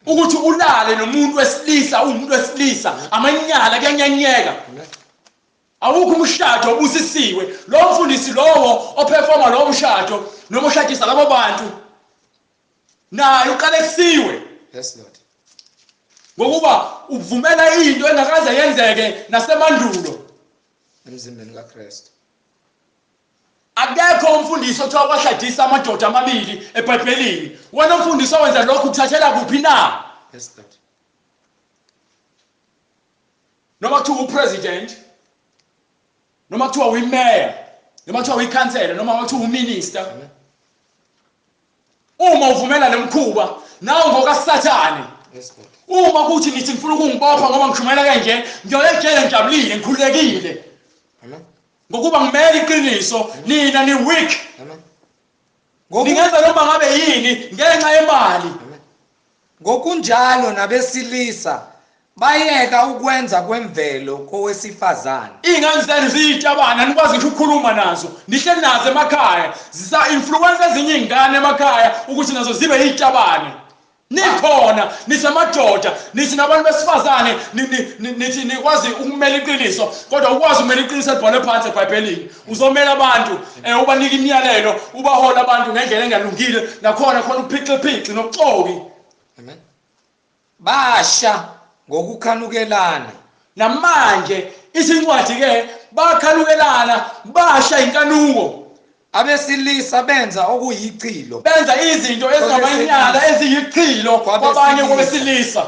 Ukuthi ulale nomuntu wesilisa, umuntu wesilisa amanyala kuyanyanyeka. Amen. Awukho umshado obusisiwe. Lo mfundisi lowo operforma lo mshado noma oshadisa labo bantu naye uqalekisiwe. Yes Lord. Ngokuba uvumela into engakaze yenzeke nasemandulo emzimbeni kaKristu. Akekho umfundisi othiwa washadisa amadoda amabili eBhayibhelini. Wena umfundisi owenza lokhu uthathela kuphi na? Yes Lord. Noma kuthiwa upresident, noma kuthiwa uyimayor, noma kuthiwa uyikhansela, noma kuthiwa uminister. Amen. Uma uvumela lemkhuba nawe ngokaSathane. Yes Lord. Uma kuthi nithi ngifuna ukungibopha ngoba ngishumela kanje, ngiyoyejele ngijabulile, ngikhululekile. Amen. Ngokuba ngimele iqiniso, nina ni weak. Amen. Ningenza noma ngabe yini ngenxa yemali. Amen. Ngokunjalo nabesilisa bayeka ukwenza kwemvelo kowesifazane. Ingane zenu ziyitabana, anikwazi ngisho ukukhuluma nazo, nihleli nazo emakhaya, zisa influence ezinye izingane emakhaya ukuthi nazo zibe yitabane. Nikhona nisemadoda, nithi nabantu besifazane, nithi nikwazi ukumela iqiniso, kodwa ukwazi ukumela iqiniso elibhalwe phansi eBhayibhelini. Uzomela abantu, ubanika imiyalelo, ubahola abantu ngendlela engalungile, nakhona khona uphixiphixi nobuxoki. Amen. Basha ngokukhanukelana. Namanje isincwadi ke bakhanukelana, basha inkanuko. Abesilisa benza okuyichilo. Benza izinto ezingamanyala eziyichilo kwabanye kwabesilisa.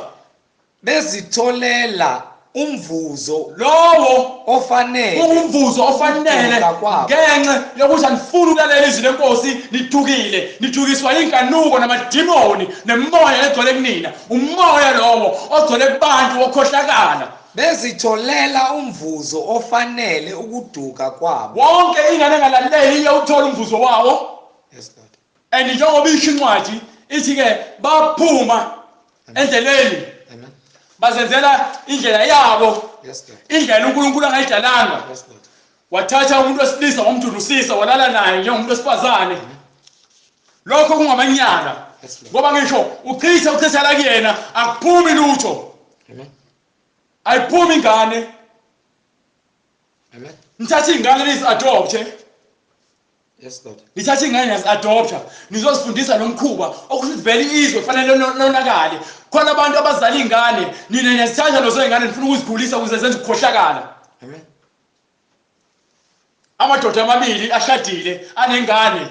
Bezitholela umvuzo lowo ofanele. Umvuzo ofanele ngenxa yokuthi anifuni ukulalela izwi lenkosi, nithukile, nithukiswa inkanuko namadimoni nemoya egcwele kunina. Umoya lowo ogcwele kubantu okhohlakala. Bezitholela umvuzo ofanele ukuduka kwabo. Wonke ingane engalaleli iyawuthola umvuzo wawo. Yes Lord. And njengoba isho incwadi ithi ke baphuma endleleni. Amen. Bazenzela indlela yabo. Yes Lord. Indlela uNkulunkulu angayidalanga. Yes Lord. Wathatha umuntu wesilisa wamdudusisa walala naye njengomuntu wesifazane. Lokho kungamanyala. Yes Lord. Ngoba ngisho uchitha uchithela kuyena akuphumi lutho. Amen. Ayiphumi ingane. Amen. Nithatha ingane nizi-adopte. Yes Lord. Nithatha ingane nizi-adopta, nizozifundisa nomkhuba okusho ukuthi vele izwe kufanele lonakale. Khona abantu abazala ingane, nina niyazithanda lezo ingane nifuna ukuzikhulisa ukuze zenze ukukhohlakala. Amen. Amadoda amabili ashadile anengane,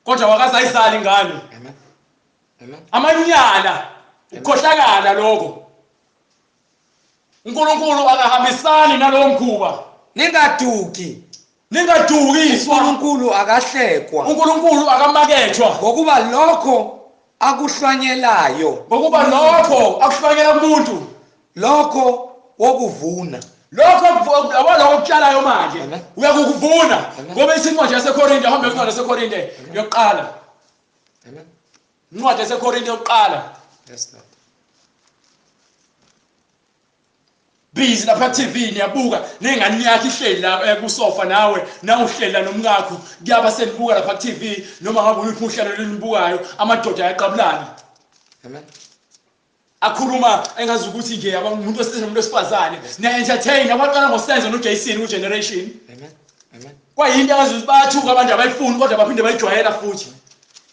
kodwa wakazayizala ingane. Amen. Amen. Amanyala, ukukhohlakala lokho. uNkulunkulu akahambisani nalowo mkhuba. Ningaduki. Ningadukiswa. uNkulunkulu akahlekwa. uNkulunkulu akamakethwa. Ngokuba lokho akuhlwanyelayo. Ngokuba lokho akuhlwanyela kumuntu. Lokho wokuvuna. Lokho awaloko okutshalayo manje uyakuvuna. Ngoba isincwadi yaseKorinte, hambe incwadi yaseKorinte yokuqala. Amen. Incwadi yaseKorinte yokuqala. Yes Lord. Busy lapha TV niyabuka nengane yakhe ihleli la kusofa nawe nawuhleli la nomkakho kuyaba senibuka lapha TV noma ngabe uliphi uhlelo lenibukayo amadoda ayaqabulana. Amen. Akhuluma engazi ukuthi nje umuntu wesilisa nomuntu wesifazane niya entertain abaqala ngosenzo noJason uGeneration. Amen. Amen. Kwayinto engazi ukuthi bayathuka abantu abayifuni kodwa baphinde bayijwayela futhi.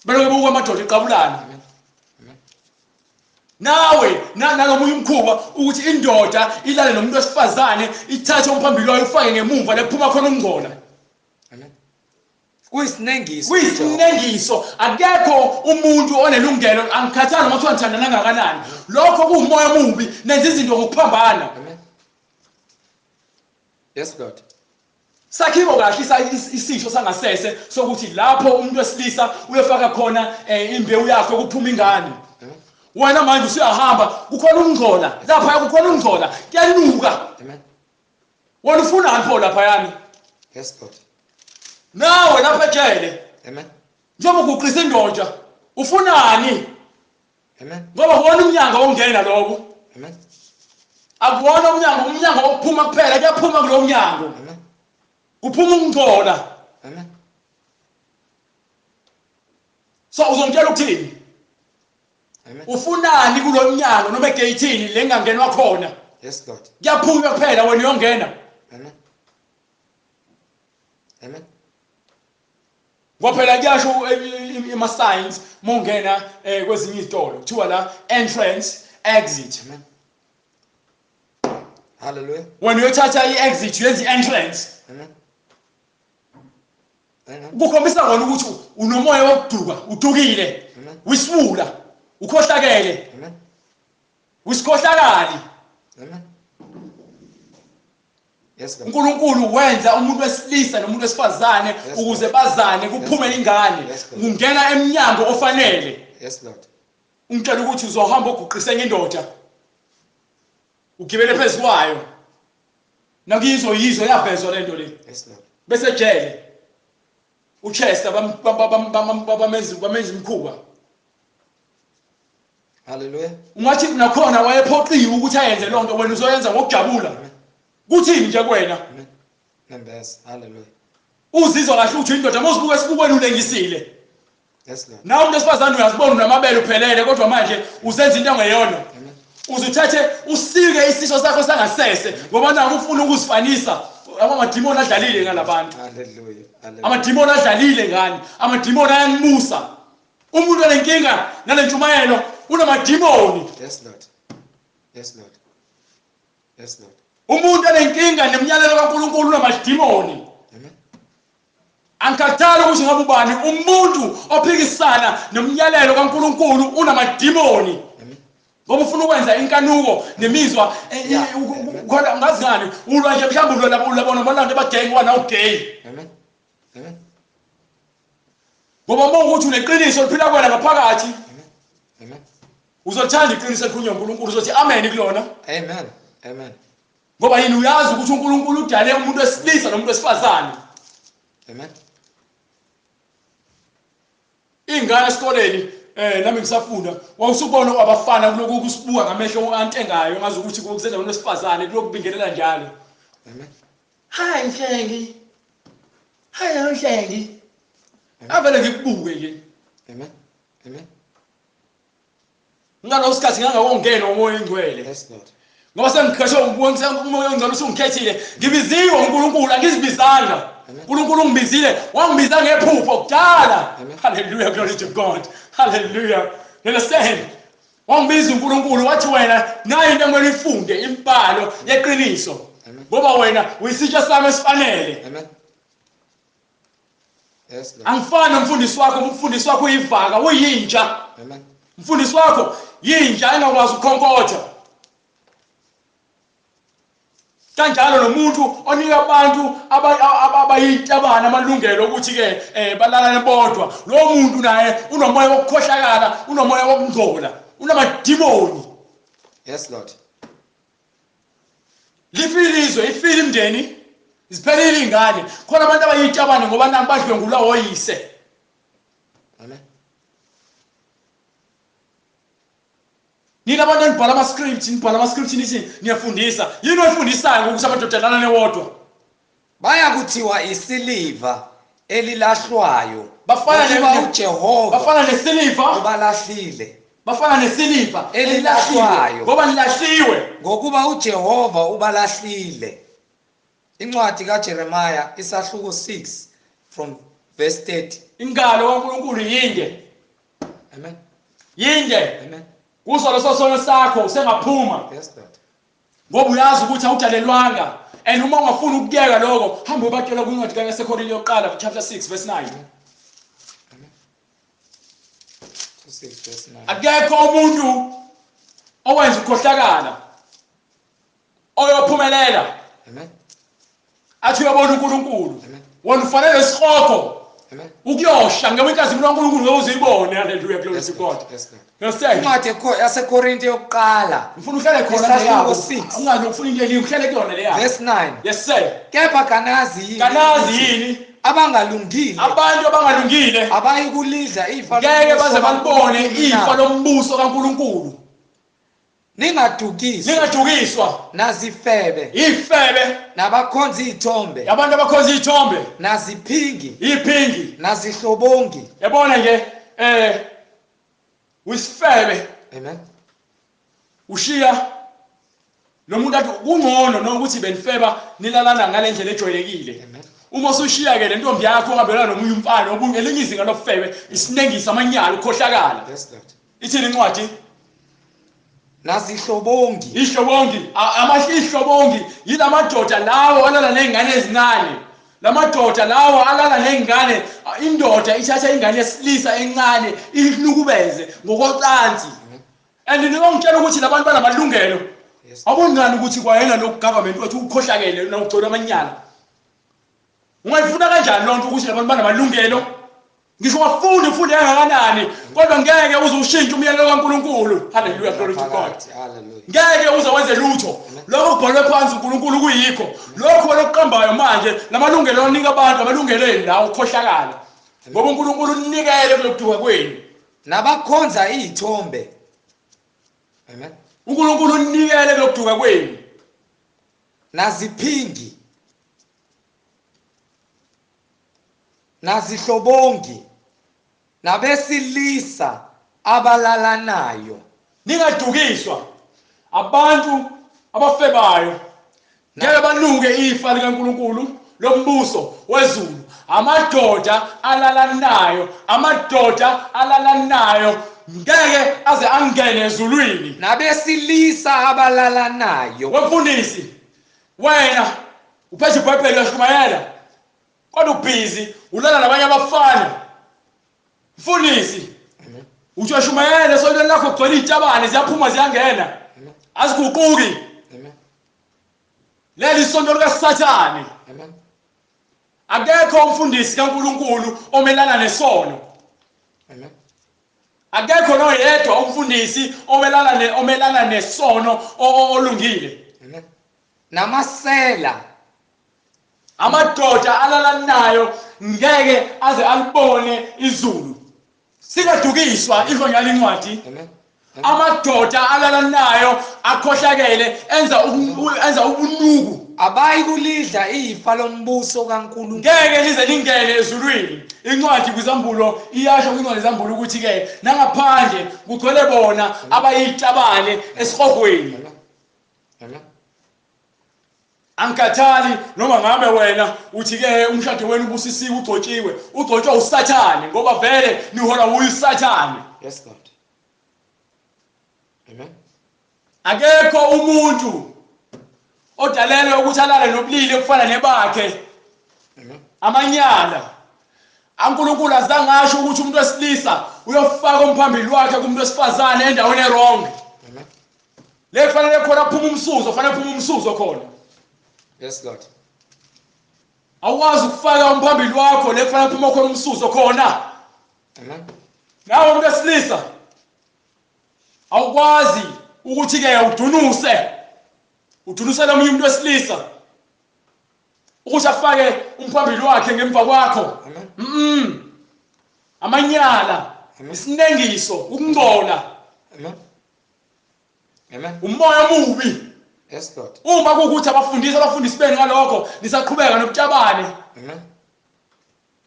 Belokhu bebuka amadoda eqabulana. Amen. Nawe nalomunye umkhuba ukuthi indoda ilale nomuntu wesifazane ithathe umphambili wayo ufake ngemumva lephuma khona ukungcola. Amen. Kuyisinengiso. Kuyisinengiso. Akekho umuntu onelungelo, angikhathali noma kuthiwa nithandana kangakanani. Lokho kuwumoya omubi, nenza izinto ngokuphambana. Amen. Yes Lord. Sakhiwo kahle isisho sangasese sokuthi lapho umuntu wesilisa uyofaka khona imbewu yakhe kuphuma ingane. Wena manje usuyahamba kukhona ukungcola lapha, kukhona ukungcola, kuyanuka. Amen. Wena ufunani pho lapha yani? Yes Lord. Nawe lapha ejele. Amen. Njengoba uguqisa indoda ufunani? Amen. Ngoba kuwona umnyango ongena lokho. Amen. Akuwona umnyango, umnyango wokuphuma kuphela, kuyaphuma kulo mnyango. Amen. Kuphuma ukungcola. Amen. So uzongitshela ukuthini? Amen. Ufunani kulo mnyango noma egeyithini lengangenwa khona? Yes Lord. Kuyaphuma kuphela, wena uyongena. Amen. Amen. Ngoba phela kuyasho ima signs mongena kwezinye izitolo kuthiwa la entrance exit. Amen. Hallelujah. Wena uyothatha i-exit uyenza i-entrance. Amen. Amen. Kukhombisa kona ukuthi unomoya wokuduka, udukile. Amen. Wisiwula, ukhohlakele. Amen. Wisikhohlakali. Amen. Yes Lord. uNkulunkulu wenza umuntu wesilisa nomuntu wesifazane Yes, ukuze Lord. bazane kuphume Yes, ingane. Yes, Lord. Ungena emnyango ofanele. Yes Lord. Ungitshela ukuthi uzohamba uguqise enye indoda. Ugibele phezu kwayo. Nakizo yizo yavezwa lento le. Yes Lord. Bese jele. uChester bamenza imkhuba. Hallelujah. Ungathi nakhona wayephoqiwe ukuthi ayenze lonto, wena uzoyenza ngokujabula. Amen. Kuthini nje kuwena? Amen. Nembeza. Hallelujah. Uzizwa kahle ukuthi indoda mawuzibuka esibukweni ulengisile. Yes Lord. Nawe umuntu wesifazane uyazibona unamabele uphelele, kodwa manje uzenza into engeyona. Amen. Uzuthathe usike isiso sakho sangasese ngoba naku ufuna ukuzifanisa. Amadimoni adlalile ngalabantu. Hallelujah. Hallelujah. Amadimoni adlalile ngani? Amadimoni ayanibusa. Umuntu onenkinga nalentshumayelo unamadimoni. Yes Lord. Yes Lord. Yes Lord. Umuntu onenkinga nemiyalelo kaNkulunkulu unamadimoni. Amen. Angikhathali ukuthi ngabe ubani, umuntu ophikisana nomyalelo kaNkulunkulu unamadimoni. Amen. Ngoba ufuna ukwenza inkanuko nemizwa khona ngazi ngani ulwa nje mhlawumbe ulwa labo nabantu abagay wena ugay. Amen. Amen. Ngoba uma ukuthi uneqiniso liphila kuwena ngaphakathi, Amen. Amen. uzothanda iqiniso elikhulunywa uNkulunkulu, uzothi amen kulona. Amen. Amen. Ngoba yini uyazi ukuthi uNkulunkulu udale umuntu wesilisa nomuntu wesifazane. Amen. Ingane esikoleni nami ngisafunda wawusubona abafana kuloku kusibuka ngamehlo antengayo ngazi ukuthi kuzenza umuntu wesifazane kulokubingelela njalo. Amen. Hi Nhlengi. Hi Nhlengi. Avele ngikubuke nje. Amen. Amen. Ngaloso sikhathi ngangakongena umoya oyingcwele. Yes Lord. Ngoba sengikhethwe umoya oyingcwele usungikhethile. Ngibiziwe uNkulunkulu, angizibizanga. uNkulunkulu ungibizile, wangibiza ngephupho kudala. Hallelujah, glory to God. Hallelujah. You understand? Wangibiza uNkulunkulu wathi wena nayi into ekumele uyifunde, imibhalo yeqiniso. Ngoba wena uyisitsha sami esifanele. Amen. Yes Lord. Angifani nomfundisi wakho, umfundisi wakho uyivaka, uyinja. Amen. Umfundisi wakho yinja engakwazi ukukhonkotha. Kanjalo nomuntu onika abantu abayintabana amalungelo ukuthi ke balalane bodwa, lo muntu naye unomoya wokukhohlakala, unomoya wokungcola, unamadimoni. Yes Lord. Lifile izwe, ifile imndeni, ziphelile ingane. Khona abantu abayintabane ngoba nami badlwengulwa oyise. Amen. Nina abantu enibhala ama-script, nibhala ama-script nithi niyafundisa. Yini oyifundisayo ngokuthi amadoda alalane wodwa? Bayakuthiwa isiliva elilahlwayo. Bafana uJehova. Bafana nesiliva ubalahlile. Bafana nesiliva elilahlwayo. Ngoba nilahliwe. Ngokuba uJehova ubalahlile. Incwadi kaJeremiah isahluko 6 from verse 30. Ingalo kaNkulunkulu yinde. Amen. Yinde. Amen. Kuso leso sono sakho usengaphuma. Yes Lord. Ngoba uyazi ukuthi awudalelwanga. And uma ungafuni ukuyeka lokho, hamba ubatshela kwincwadi kaSekorinte yokuqala chapter 6 verse 9. Amen. 6 verse 9. Akekho umuntu owenza ukukhohlakala oyophumelela. Amen. Athi uyabona uNkulunkulu. Wena ufanele isihogo. Ukuyosha ngeke inkazimulo kaNkulunkulu ngeke uzuyibone. Hallelujah, glory to God. Yes. Incwadi yaseKorinte yokuqala. Ngifuna uhlale khona leyo. Ungaze ufuna into elinye uhlale kuyona leyo. Verse 9. Yes sir. Kepha kanazi yini? Kanazi yini? Abangalungile. Abantu abangalungile abayikulidla ifa ngeke baze balibone ifa lombuso kaNkulunkulu. Ningadukiswa. Ningadukiswa. Nazifebe. Ifebe. Nabakhonza izithombe. Abantu abakhonza izithombe. Naziphingi. Iphingi. Nazihlobongi. Yabona nje usifebe. Amen. Ushiya lo muntu athi kungcono nokuthi benifeba nilalana ngalendlela ejwayelekile. Amen. Uma usushiya ke lentombi yakho ongabelana nomunye umfana obunye elinye izinga lobufebe isinengisa amanyala ukhohlakala. Yes Lord. Ithini incwadi? Nazihlobongi. Ihlobongi, amahlobongi yilamadoda lawo alala nezingane ezincane. Lamadoda lawo alala nezingane, indoda ithatha ingane yesilisa encane inukubeze ngokocansi. And ningongitshela ukuthi labantu banamalungelo. Awubonani ukuthi kwayena lo government wethu ukhohlakele nokugcola amanyala. Ungayifuna kanjani lonto ukuthi labantu banamalungelo? Ngisho ungafundi ufunde kangakanani kodwa ngeke uze ushintshe umyalelo kaNkulunkulu. Hallelujah, glory to God. Hallelujah. Ngeke uze wenze lutho. Lokho kubhalwe phansi uNkulunkulu kuyikho. Lokho lokuqambayo manje lamalungelo onika abantu amalungelo enu la ukhohlakala. Ngoba uNkulunkulu unikele kulokuduka kwenu. Nabakhonza izithombe. Amen. uNkulunkulu unikele kulokuduka kwenu. Naziphingi. Nazihlobongi. Nabesilisa abalalanayo. Ningadukiswa abantu abafebayo ngeke banuke ifa likaNkulunkulu lombuso wezulu. Amadoda alalanayo, amadoda alalanayo ngeke aze angene ezulwini. Nabesilisa abalalanayo. Wemfundisi wena uphethe iBhayibheli uyashumayela kodwa ubhizi ulala nabanye abafana. Mfundisi uthi uyashumayela esontweni lakho kugcwele iy'tabane ziyaphuma ziyangena aziguquki. Leli isonto likaSathane. Akekho umfundisi kaNkulunkulu omelana nesono. Akekho noyedwa umfundisi omelana nesono olungile. Namasela. Amadoda alalanayo ngeke aze alibone izulu. Singadukiswa isho njalo incwadi. Amadoda alalanayo akhohlakele enza ubunuku. Abayikulidla ifa lombuso kaNkulunkulu. Ngeke lize lingene ezulwini. Incwadi kwiZambulo iyasho kwincwadi yeZambulo ukuthi ke nangaphandle kugcwele bona abayitabane esihogweni. Amen. Angikhathali noma ngabe wena uthi ke umshado wenu ubusisiwe ugcotshiwe, ugcotshwa uSathane ngoba vele nihola uyiSathane. Yes Lord. Amen. Akekho umuntu odalelwe ukuthi alale nobulili okufana nebakhe. Amen. Amanyala. uNkulunkulu azange asho ukuthi umuntu wesilisa uyofaka umphambili wakhe kumuntu wesifazane endaweni errong. Amen. Le kufanele khona aphuma umsuzo, kufanele aphuma umsuzo khona. Yes Lord. Awukwazi ukufaka umphambili wakho le kufanele aphuma khona umsuzo khona. Amen. Nawe umuntu wesilisa awukwazi ukuthi ke udunuse omunye umuntu wesilisa ukuthi afake umphambili wakhe ngemva kwakho. Amen. Amanyala, isinengiso, ukungcola. Amen. Amen. Umoya omubi. Yes Lord. Uma kuwukuthi abafundisi benu ngalokho nisaqhubeka nobutabane. Amen.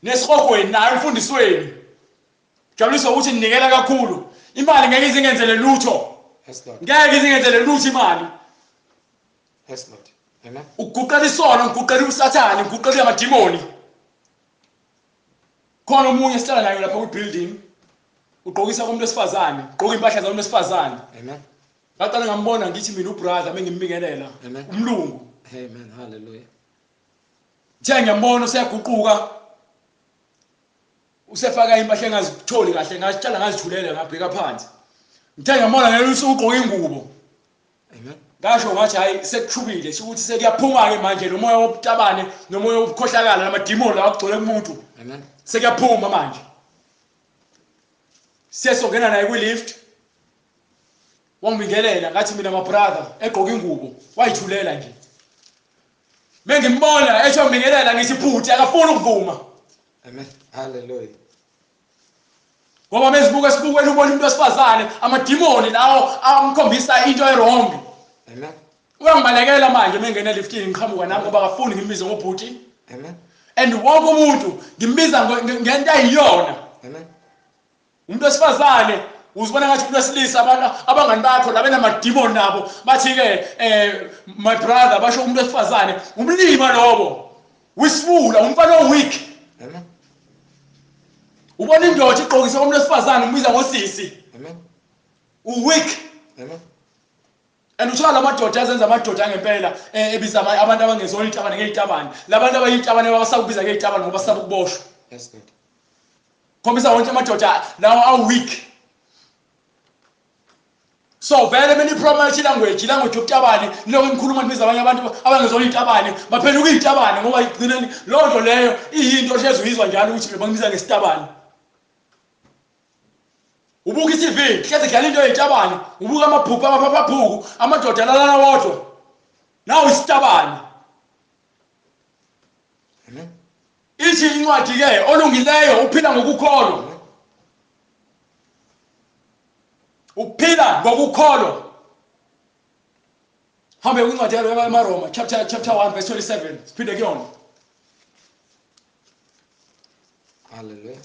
Nesihogweni nayo umfundisi wenu. Jabuliswa ukuthi ninikela kakhulu. Imali ngeke izingenzele lutho. Yes Lord. Ngeke izingenzele lutho imali. Yes Lord. Amen. Uguqela isono, uguqela uSathane, uguqela amadimoni. Khona omunye sihlala naye lapha kwi-building. Ugqokisa kumuntu wesifazane, ugqoka impahla zamuntu wesifazane. Amen. Ngaqala ngambona ngithi mina ubrother mengimbingelela. Umlungu. Amen. Hallelujah. Nje ngiyambona useyaguquka. Usefaka impahla engazitholi kahle, ngazitshala ngazithulela ngabheka phansi. Ngithe ngiyambona ngelusuku ugqoka ingubo. Amen. Ngasho ngathi hayi sekushubile, ukuthi sekuyaphuma ke manje lo moya wobutabane nomoya wobukhohlakala namadimoni la agcwele kumuntu. Amen. Sekuyaphuma manje. Siyesongena naye kwi-lift. Wangibingelela ngathi mina my brother, egqoka ingubo, wayithulela nje. Mengimbona esho ngibingelela ngithi bhuti akafuni ukuvuma. Amen. Hallelujah. Ngoba mezibuka esibukweni ubona umuntu wesifazane, amadimoni lawo amkhombisa into e-wrong. Amen. Uyangibalekela manje mengena eliftini ngiqhamuka nami ngoba akafuni ngimbize ngobhuti. Amen. And wonke umuntu ngimbiza ngento ayiyona. Amen. Umuntu wesifazane uzibona ngathi umuntu wesilisa, abantu abangani bakho laba namadimoni nabo bathi ke my brother, basho umuntu wesifazane umlima lobo, wisifula, umfana oweak. Amen. Ubona indoda igqokise umuntu wesifazane umbiza ngosisi. Amen. Uweak. Amen. And uthola lamadoda azenza amadoda angempela ebiza abantu abangezona itabane ngezitabane. Labantu abayitabane basakubiza ngezitabane ngoba basaba ukuboshwa. Yes Lord. Khombisa wonke amadoda lawo aweak. So vele many promote language yobutabane, lokho ngikhuluma ngibiza abanye abantu abangezona izitabane, baphenduka izitabane ngoba igcineni loo nto leyo iyinto ohlezi uyizwa njalo ukuthi bangibiza ngesitabane. Ubuka i-TV, hlezi kudlala into yezitabane, ubuka amaphupho amaphaphabhuku, amadoda alalana wodwa. Nawu isitabane. Amen. Ithi incwadi ke olungileyo uphila ngokukholwa. Uphila ngokukholwa. Hambe kwincwadi yamaRoma chapter 1 verse 27. Siphinde kuyona. Hallelujah.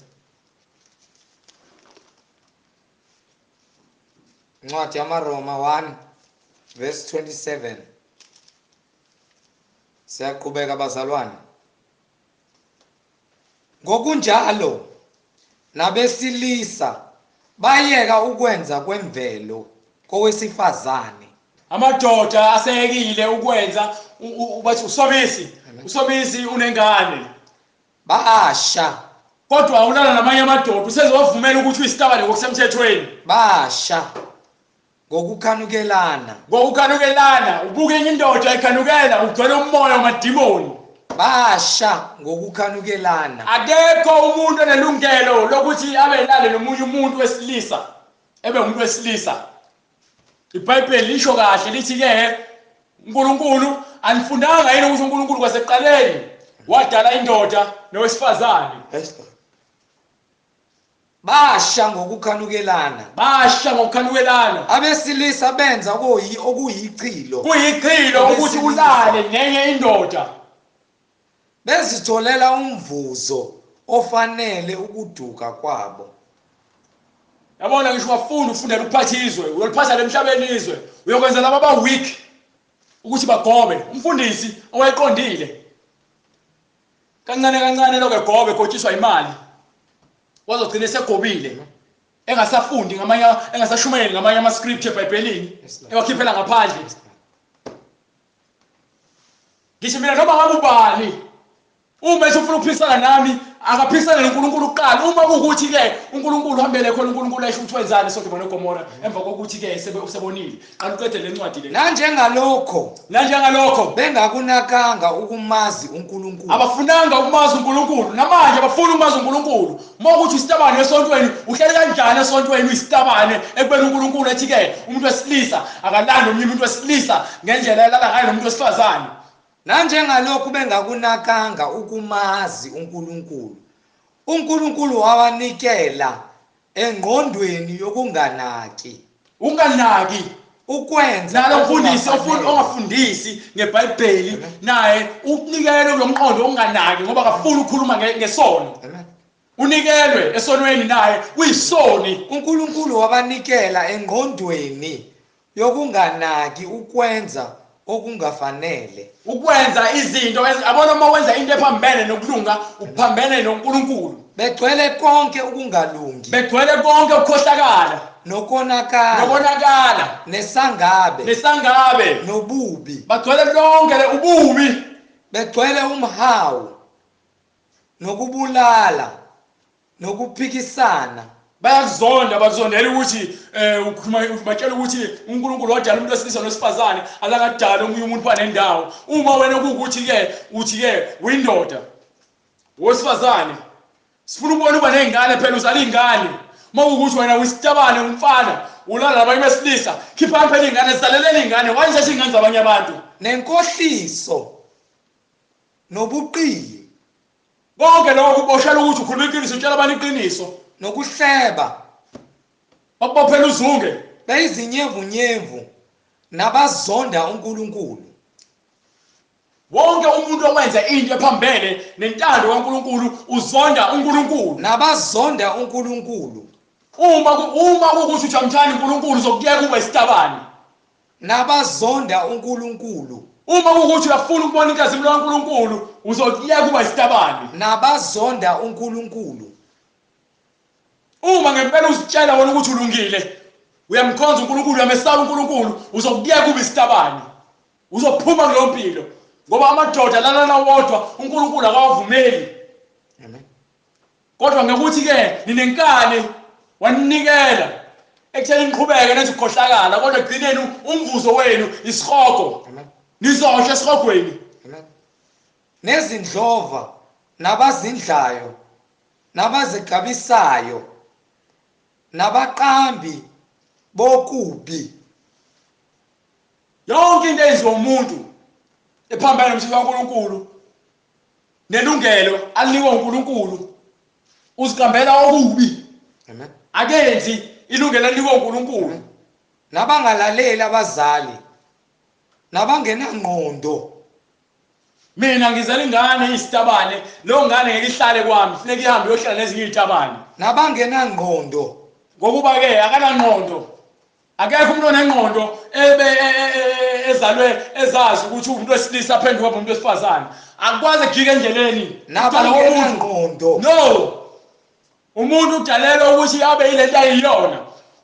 Incwadi yamaRoma 1 verse 27. Siyaqhubeka bazalwane. Ngokunjalo nabesilisa bayeka ukwenza kwemvelo kowesifazane. Amadoda aseyekile ukwenza bathi uSomisi, uSomisi unengane. Basha. Kodwa ulala namanye amadoda usezowavumela ukuthi uyisitabane ngokusemthethweni. Basha. Ngokukhanukelana. Ngokukhanukelana, ubuka enye indoda ekhanukela, ugcwele umoya wamadimoni. Basha ngokukhanukelana. Akekho umuntu onelungelo lokuthi abelale nomunye umuntu wesilisa, ebe umuntu wesilisa. iBhayibheli lisho kahle lithi ke uNkulunkulu anifundanga yini ukuthi uNkulunkulu kwasekuqaleni wadala indoda nowesifazane. Basha ngokukhanukelana. Basha ngokukhanukelana. Abesilisa benza okuyichilo. Kuyichilo ukuthi ulale nenye indoda. Bezitholela umvuzo ofanele ukuduka kwabo. Yabona ngisho wafunda ufundela ukuphatha izwe, uyoliphatha lemhlabeni izwe, uyokwenza laba aba weak ukuthi bagobe. Umfundisi owayeqondile kancane kancane lokho egobe egotshiswa imali, wazogcina esegobile engasafundi ngamanye, engasashumayeli ngamanye ama script eBhayibhelini, ewakhiphela ngaphandle. Ngisho mina noma ngabe ubani uma esufuna ukuphikisana nami akaphikisane noNkulunkulu kuqala. Uma kuwukuthi ke uNkulunkulu uhambele khona, uNkulunkulu esho ukuthi wenzani eSodoma neGomora emva kokuthi ke usebonile. Qala uqede le ncwadi le. Nanjengalokho bengakunakanga ukumazi uNkulunkulu. Abafunanga ukumazi uNkulunkulu. Namanje abafuna ukumazi uNkulunkulu. Uma ukuthi isitabane esontweni, uhlele kanjani esontweni uyisitabane ekubeni uNkulunkulu ethi ke umuntu wesilisa akalali nomunye umuntu wesilisa ngendlela elala ngayo nomuntu wesifazane. Nanjengalokhu bengakunakanga ukumazi uNkulunkulu, uNkulunkulu wawanikela engqondweni yokunganaki. Unganaki ukwenza nalo mfundisi ongafundisi ngeBhayibheli naye unikelwe kulomqondo onganaki ngoba akafuni ukukhuluma ngesono. Unikelwe esonweni naye uyisoni. uNkulunkulu wabanikela engqondweni yokunganaki ukwenza okungafanele, ukwenza izinto abona uma wenza into ephambene nokulunga uphambene noNkulunkulu. Begcwele konke ukungalungi, begcwele konke ukukhohlakala nokonakala, nesangabe, nobubi, bagcwele lonke le ububi, begcwele umhawu nokubulala nokuphikisana, Bayakuzonda, bakuzondela ukuthi ukhuluma, batshela ukuthi uNkulunkulu wadala umuntu wesilisa nowesifazane, azangadala omunye umuntu panendawo. Uma wena kuwukuthi-ke uthi-ke uyindoda wesifazane, sifuna ukubona uba ney'ngane phela, uzala iy'ngane. Uma kuwukuthi wena uyisitabane, umfana, ulala nabanye besilisa, khiphani phela iy'ngane, zizalelele iy'ngane, wayizesha iy'ngane zabanye abantu. Nenkohliso nobuqili. Konke lokho kuboshela ukuthi ukhuluma iqiniso, utshela abantu iqiniso. Nokuhleba. Bakubophela uzunge. Beyizinyevunyevu nabazonda uNkulunkulu. Wonke umuntu owenza into ephambene nentando kaNkulunkulu uzonda uNkulunkulu. Nabazonda uNkulunkulu. Uma kuwukuthi ujamthanda uNkulunkulu, uzokuyeka ube isitabane. Nabazonda uNkulunkulu. Uma kuwukuthi uyafuna ukubona inkazimulo kaNkulunkulu, uzokuyeka uba isitabane. Nabazonda uNkulunkulu. Uma ngempela uzitshela wena ukuthi ulungile, uyamkhonza uNkulunkulu, uyamesaba uNkulunkulu, uzokuyeka ube isitabane. Uzophuma kuleyo mpilo, ngoba amadoda lalana wodwa uNkulunkulu akawavumeli. Amen. Kodwa ngokuthi-ke ninenkani, waninikela ekutheni niqhubeke nenze ukukhohlakala, kodwa ekugcineni umvuzo wenu isihogo. Amen. Nizosha esihogweni. Amen. Nezindlova nabazindlayo nabazigabisayo nabaqambi bokubi. Yonke into eyenziwa umuntu ephambene nomthetho kaNkulunkulu nelungelo alinikwe uNkulunkulu, uziqambela okubi. Amen. Akenzi ilungelo alinikwe uNkulunkulu. Nabangalaleli abazali nabangenangqondo. Mina ngizela ingane isitabane, leyo ngane ngeke ihlale kwami, funeka ihambe iyohlala nezinye izitabane. Nabangenangqondo. Ngokuba-ke akanangqondo. Akekho umuntu onengqondo ebe ezalwe ezazi ukuthi umuntu wesilisa aphenduka abe umuntu wesifazane. Akukwazi kujika endleleni. Nabangenangqondo. No. Umuntu udalelwe ukuthi abe yilento ayiyona.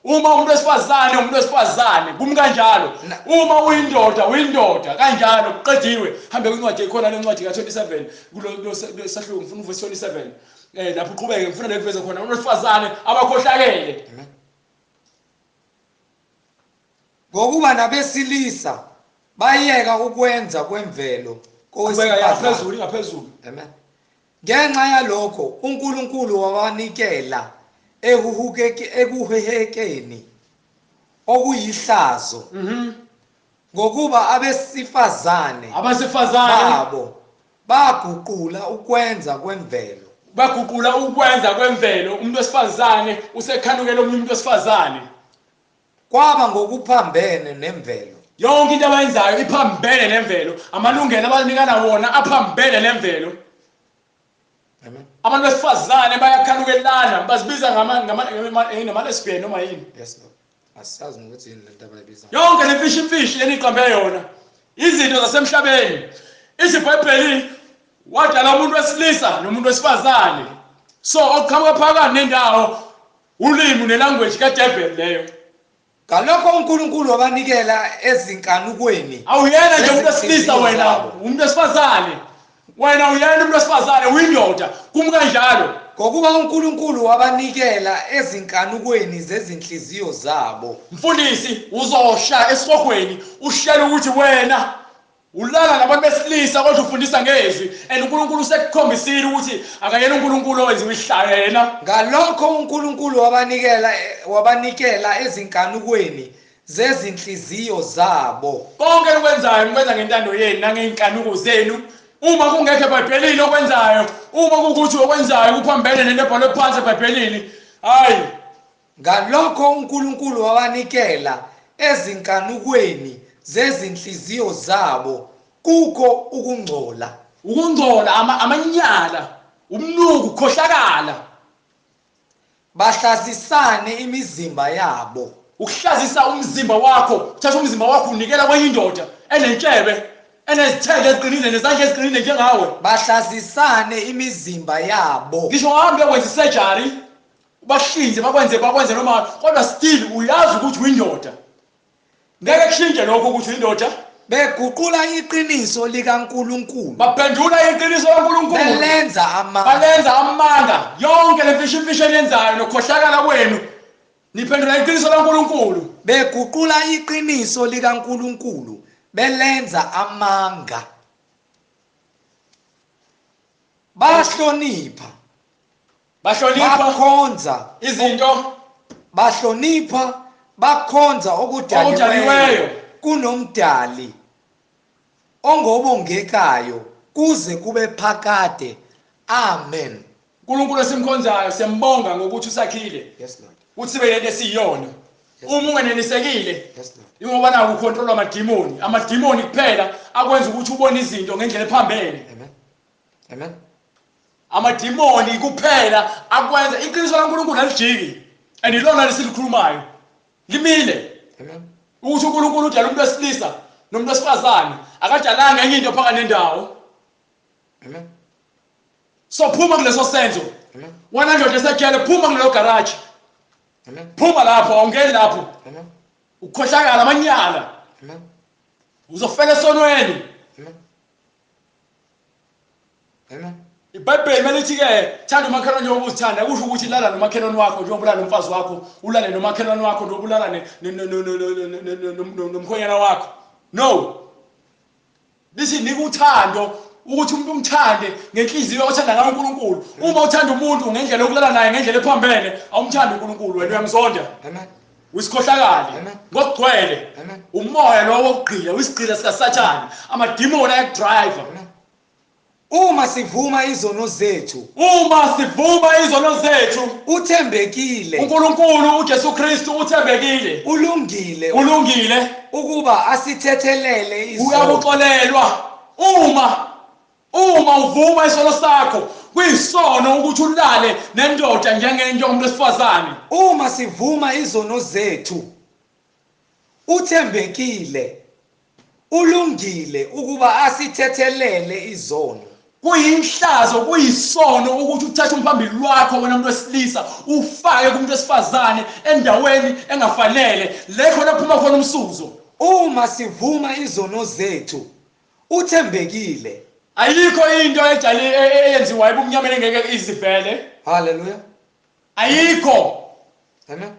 Uma umuntu wesifazane, umuntu wesifazane, kumi kanjalo. Uma uyindoda, uyindoda, kanjalo kuqediwe. Hambe kwincwadi ekhona lencwadi ka-27 kulo sahluko, ngifuna uvesi 27. Lapho uqhubeke, ngifuna le kuveze khona umuntu wesifazane abakhohlakele. Amen. Ngokuba nabesilisa bayeka ukwenza kwemvelo kowesifazane. Ngaphezulu, ngaphezulu. Amen. Ngenxa yalokho uNkulunkulu wabanikela ekuhehekeni okuyihlazo. Ngokuba abesifazane babo baguqula ukwenza kwemvelo. Baguqula ukwenza kwemvelo. Umuntu wesifazane usekhanukela omunye umuntu wesifazane. Kwaba ngokuphambene nemvelo. Yonke into abayenzayo iphambene nemvelo. Amalungelo abanikana wona aphambene nemvelo. Amen. Abantu besifazane bayakhanukelana, bazibiza ngama-lesbian noma yini. Yes Lord. Asazi ukuthi yini lento abayibiza. Yonke le mfishi imfishi eniqambe yona. Izinto zasemhlabeni. IBhayibheli wadala umuntu wesilisa nomuntu wesifazane. So okuqhamuka phakathi nendawo ulimi nelanguage kaDevil leyo. Ngalokho uNkulunkulu wabanikela ezinkanukweni. Awuyena nje umuntu wesilisa wena, umuntu wesifazane. Wena uyena umuntu wesifazane, uyindoda, kumi kanjalo. Ngokuba uNkulunkulu wabanikela ezinkanukweni zezinhliziyo zabo. Mfundisi, uzosha esihogweni, ushele ukuthi wena ulala nabantu besilisa kodwa ufundisa ngezwi, and uNkulunkulu usekukhombisile ukuthi akayena uNkulunkulu owenziwa ihlaya yena. Ngalokho uNkulunkulu wabanikela ezinkanukweni zezinhliziyo zabo. Konke okwenzayo nikwenza ngentando yenu nangey'nkanuko zenu. Uma kungekho eBhayibhelini okwenzayo, uma kuwukuthi okwenzayo kuphambene nento ebhalwe phansi eBhayibhelini, hayi. Ngalokho uNkulunkulu wabanikela ezinkanukweni zezinhliziyo zabo kukho ukungcola. Ukungcola, amanyala, umnuko, ukukhohlakala. Bahlazisane imizimba yabo. Ukuhlazisa umzimba wakho, uthatha umzimba wakho unikela kwenye indoda enentshebe, enezithende eziqinile nezandla eziqinile njengawe. Bahlazisane imizimba yabo. Ngisho uhambe uyokwenza isurgery, ubahlinze, bakwenze noma, kodwa still uyazi ukuthi uyindoda. Ngeke kushintshe lokho ukuthi uyindoda. Beguqula iqiniso likaNkuluNkulu. Baphendula iqiniso likaNkuluNkulu. Belenza amanga. Balenza amanga. Yonke le mfishimfishi eniyenzayo nokukhohlakala kwenu. Niphendula iqiniso likaNkuluNkulu. Beguqula iqiniso likaNkuluNkulu. Belenza amanga. Bahlonipha. Bahlonipha. Bakhonza izinto. Bahlonipha bakhonza okudaliweyo kunomdali ongobongekayo kuze kube phakade. Amen. uNkulunkulu esimkhonzayo siyambonga ngokuthi usakhile. Yes Lord. Uthi sibe lento esiyiyona. Uma ungenelisekile. Yes Lord. Ingoba naku ucontrol amadimoni. Amadimoni kuphela akwenza ukuthi ubone izinto ngendlela ephambene. Amen. Amen. Amadimoni kuphela akwenza iqiniso laNkulunkulu alijiki. And ilona lesilikhulumayo. Limile. Amen. Ukuthi uNkulunkulu udala umuntu wesilisa nomuntu wesifazane, akadalanga enye into phakathi nendawo. Amen. So phuma kuleso senzo. Amen. Wena ndoda esejele, phuma kulelo garage. Amen. Phuma lapho, awungeni lapho. Amen. Ukukhohlakala amanyala. Amen. Uzofela esonweni. Amen. Amen. iBhayibheli melithi ke thanda umakhelwane njengoba uzithanda, kusho ukuthi lala nomakhelwane wakho njengoba ulala nomfazi wakho, ulale nomakhelwane wakho njengoba ulala nomkhwenyana wakho. No. Lithi nika uthando ukuthi umuntu umthande ngenhliziyo othanda ngayo uNkulunkulu. Uma uthanda umuntu ngendlela yokulala naye ngendlela ephambene, awumthandi uNkulunkulu, wena uyamzonda. Amen. Uyisikhohlakali ngokugcwele. Umoya lowo wokugqila, uyisigqila sikaSathane. Amadimoni ayakudrive. Uma sivuma izono zethu, uma sivuma izono zethu, uthembekile uNkulunkulu uJesu Kristu uthembekile, ulungile, ulungile ukuba asithethelele izono. Uyakuxolelwa uma uvuma isono sakho. Kuyisono ukuthi ulale nendoda njengomuntu wesifazane. Uma sivuma izono zethu, uthembekile ulungile ukuba asithethelele izono. Kuyinhlazo, kuyisono ukuthi uthathe umphambili wakho wena umuntu wesilisa ufake kumuntu wesifazane endaweni engafanele, le khona kuphuma khona umsuzo. Uma sivuma izono zethu, uthembekile. Ayikho into eyenziwayo ebumnyameni engeke izivele. Hallelujah. Ayikho. Amen.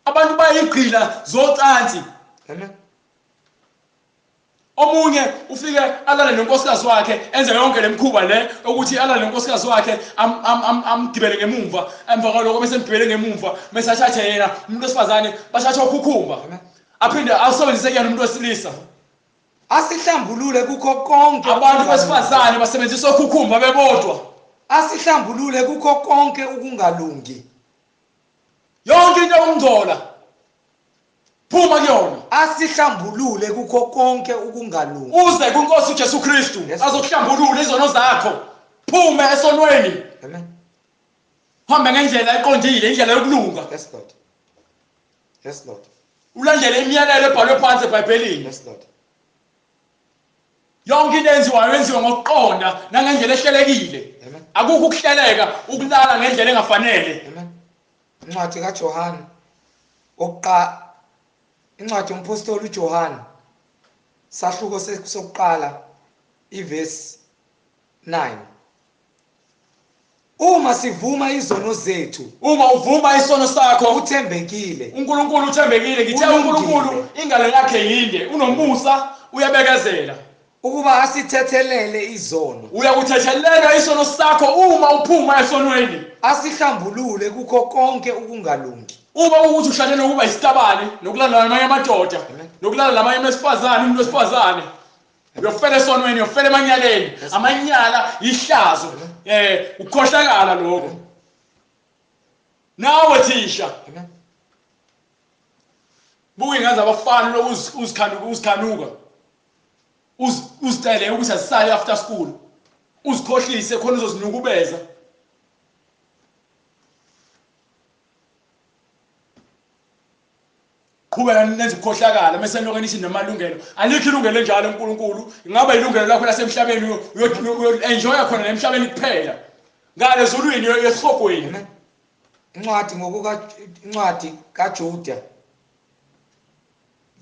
Abantu bayigqila zocansi. Amen. Omunye ufike alale nonkosikazi wakhe, enze yonke lemkhuba le ukuthi alale nonkosikazi wakhe, amgibele ngemumva, emva kwalokho bese emgibele ngemumva, bese athathe yena umuntu wesifazane, bashathe ukhukhumba. Aphinde asebenzise kuyena umuntu wesilisa. Asihlambulule kukho konke. Abantu besifazane basebenzisa ukhukhumba bebodwa. Asihlambulule kukho konke ukungalungi. Yonke into yokungcola phuma kuyona. Asihlambulule kukho konke ukungalungi. Uze kuNkosi uJesu Kristu azokuhlambulula izono zakho. Phume esonweni. Amen. Hambe ngendlela eqondile, indlela yokulunga. Yes Lord. Yes Lord. Ulandele imiyalelo ebhalwe phansi eBhayibhelini. Yes Lord. Yonke into enziwayo yenziwe ngokuqonda nangendlela ehlelekile. Amen. Akukho ukuhleleka ukulala ngendlela engafanele. Amen. Incwadi kaJohane okuqala, incwadi yompostoli uJohane sahluko sokuqala ivesi 9. Uma sivuma izono zethu, uma uvuma isono sakho, uthembekile. uNkulunkulu uthembekile. Ngithe uNkulunkulu ingalo yakhe yinde, unomusa, uyabekezela ukuba asithethelele izono. Uyakuthethelela isono sakho uma uphuma esonweni. Asihlambulule kukho konke ukungalungi. Uma ukuthi ushade nokuba isitabane, nokulala namanye amadoda, nokulala namanye wesifazane, umuntu wesifazane, uyofela esonweni, uyofela emanyaleni. Amanyala ihlazo, ukukhohlakala lokho. Nawe thisha, buka ingane zabafana lokhu uzikhanuka, uzicele ukuthi azisale after school, uzikhohlise khona uzozinukubeza. Qhubeka nenze ukukhohlakala mase nilokhu nithi namalungelo. Alikho ilungelo enjalo uNkulunkulu. Ingaba ilungelo lakho lasemhlabeni, uyo-enjoya khona emhlabeni kuphela. Ngale ezulwini esihogweni. Incwadi ngokuka incwadi kaJuda.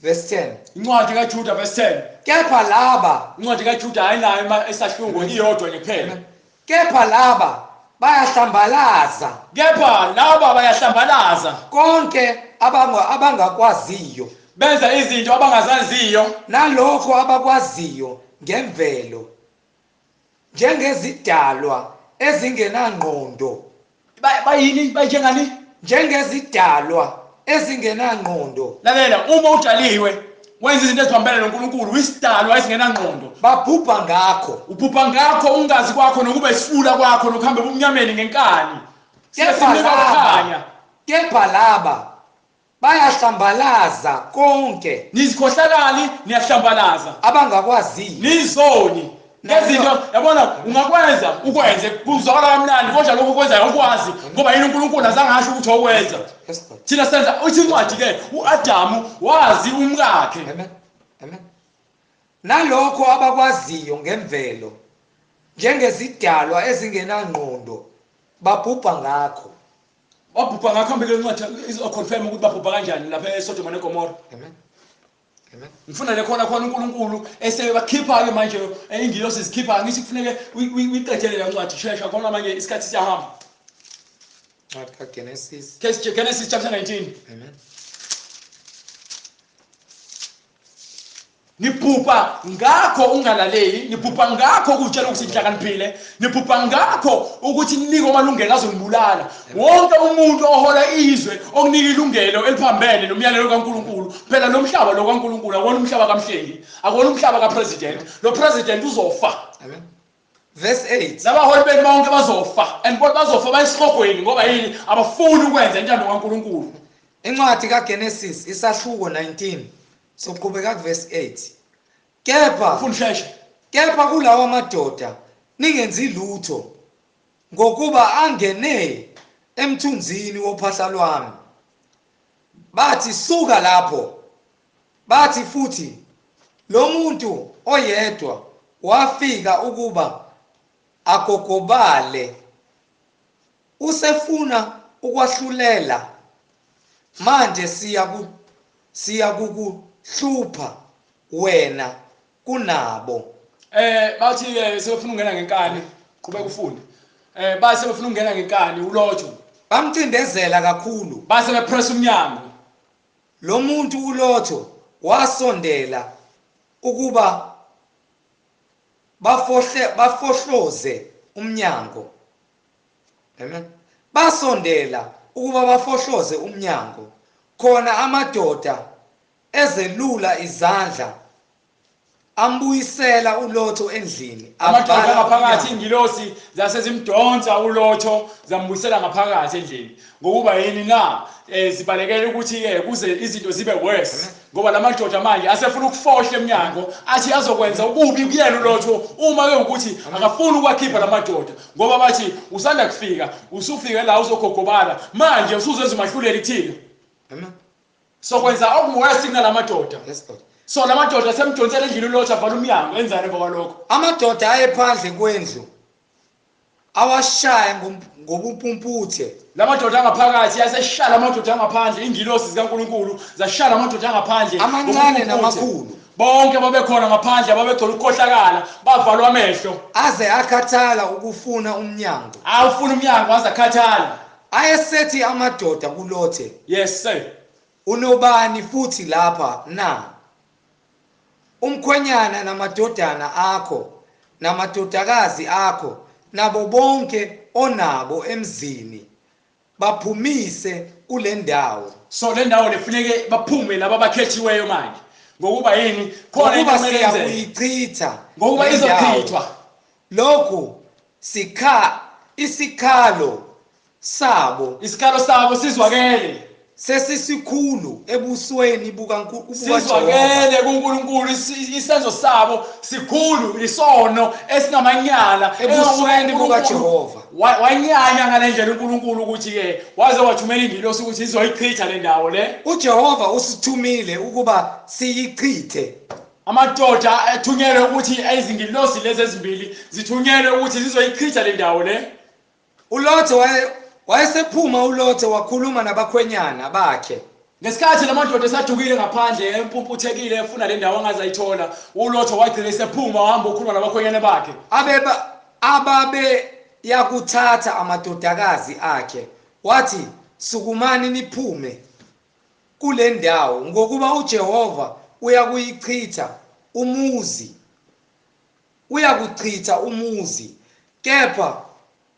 Verse 10. Incwadi kaJuda verse 10. Kepha laba, Incwadi kaJuda ayinayo esahluko iyodwa nje kuphela. Kepha laba bayahlambalaza. Kepha laba bayahlambalaza. Konke abangakwaziyo. Benza izinto abangazaziyo. Nalokho abakwaziyo ngemvelo. Njengezidalwa ezingenangqondo. Bayini bayijengani? Njengezidalwa ezingenangqondo. Lalela, uma udaliwe wenza izinto eziphambene noNkulunkulu, isidalwa esingenangqondo. Babhubha ngakho. Ubhubha ngakho ungazi kwakho nokuba isifula kwakho nokuhamba ebumnyameni ngenkani. Kepha laba bayahlambalaza konke. Nizikhohlakali niyahlambalaza. Abangakwaziyo. Nizoni. Ngezinto yabona ungakwenza ukwenze kuzwakala kamnandi kodwa lokho kwenza awukwazi ngoba yini uNkulunkulu azange asho ukuthi okwenza. Thina senza uthi incwadi ke uAdamu wazi umkakhe. Amen. Amen. Nalokho abakwaziyo ngemvelo njengezidalwa ezingenangqondo babhubha ngakho. Babhubha ngakho hambele incwadi izoconfirm ukuthi babhubha kanjani lapha eSodoma neGomora. Amen. Amen. Ngifuna le khona khona uNkulunkulu esebakhipha ke manje ingilosi zikhipha ngithi kufuneke uyiqedele le ncwadi shesha khona manje isikhathi siyahamba. Incwadi kaGenesis. Genesis chapter 19. Amen. Nibhubha ngakho ungalaleli, nibhubha ngakho ukutshela ukuthi inhlakaniphile, nibhubha ngakho ukuthi ninike amalungelo azonibulala. Wonke umuntu ohola izwe okunika ilungelo eliphambene nomyalelo kaNkulunkulu, phela lo mhlaba lo kaNkulunkulu akona umhlaba kaMhlengi, akona umhlaba kapresident. Lo president uzofa. Amen. Verse 8. Labaholi benu bonke bazofa, and bonke bazofa bayisihogweni ngoba yini? Abafuni ukwenza intando kaNkulunkulu. Incwadi kaGenesis isahluko 19. Soqhubeka kuverse 8. Kepha ufuna kepha kulawa madoda ningenzi lutho ngokuba angene emthunzini wophahla lwami. Bathi suka lapho. Bathi futhi lo muntu oyedwa wafika ukuba agogobale, usefuna ukwahlulela. Manje siyakukuhlupha wena kunabo. Bathi sebefuna ukungena ngenkani, qhubeka ufunde. Base sebefuna ukungena ngenkani uLotho. Bamcindezela kakhulu. Base bepress umnyango. Lo muntu uLotho wasondela ukuba bafohloze umnyango. Amen. Basondela ukuba bafohloze umnyango. Khona amadoda ezelula izandla ambuyisela uLotho endlini. Amadoda ngaphakathi ingilosi zasezimdonsa uLotho zambuyisela ngaphakathi endlini. Ngokuba yini na? Zibalekela ukuthi ke kuze izinto zibe worse. Ngoba lamadoda manje asefuna ukufohla eminyango athi azokwenza ububi kuyena uLotho uma ke ukuthi akafuni ukwakhipha lamadoda ngoba bathi usanda kufika usufike la uzogogobala manje usuzenza umahluleli kuthina. Amen. Sokwenza okuworse kunalamadoda. Yes Lord. So lamadoda semdonsela endlini uLotho avala umnyango enzani emva kwalokho? Amadoda ayephandle kwendlu awashaya ngobumpumputhe. Lamadoda angaphakathi yaseshaya amadoda angaphandle, ingilosi zikaNkulunkulu zashaya amadoda angaphandle amancane namakhulu. Bonke babekhona ngaphandle ababegcwele ukukhohlakala bavalwa amehlo. Aze akhathala ukufuna umnyango. Awufuna umnyango aze akhathala. Ayesethi amadoda kuLothe. Yes sir. Unobani futhi lapha na? Umkhwenyana namadodana akho namadodakazi akho nabo bonke onabo emzini baphumise kule ndawo. So le ndawo lefuneke baphume laba abakhethiweyo manje. Ngokuba yini? Khona into siyakuyichitha. Ngokuba izochithwa. Lokhu isikhalo sabo. Isikhalo sabo sizwakele. Sesisikhulu ebusweni bukaNkulunkulu. Sizwakele kuNkulunkulu isenzo sabo sikhulu isono esingamanyala ebusweni bukaJehova. Wanyanya ngalendlela uNkulunkulu ukuthi ke waze wathumela ingilosi ukuthi izoyichitha le ndawo le. uJehova usithumile ukuba siyichithe. Amadoda ethunyelwe ukuthi izingilosi lezi ezimbili zithunyelwe ukuthi zizoyichitha le ndawo le. uLotho wayesephuma uLotho wakhuluma nabakhwenyana bakhe Ngesikhathi lamadoda esadukile ngaphandle empumputhekile efuna le ndawo angazayithola, uLotho wagcina esephuma wahamba ukhuluma nabakhwenyane bakhe. Ababe yakuthatha amadodakazi akhe, wathi, sukumani niphume kule ndawo, ngokuba uJehova uyakuyichitha umuzi, uyakuchitha umuzi. Kepha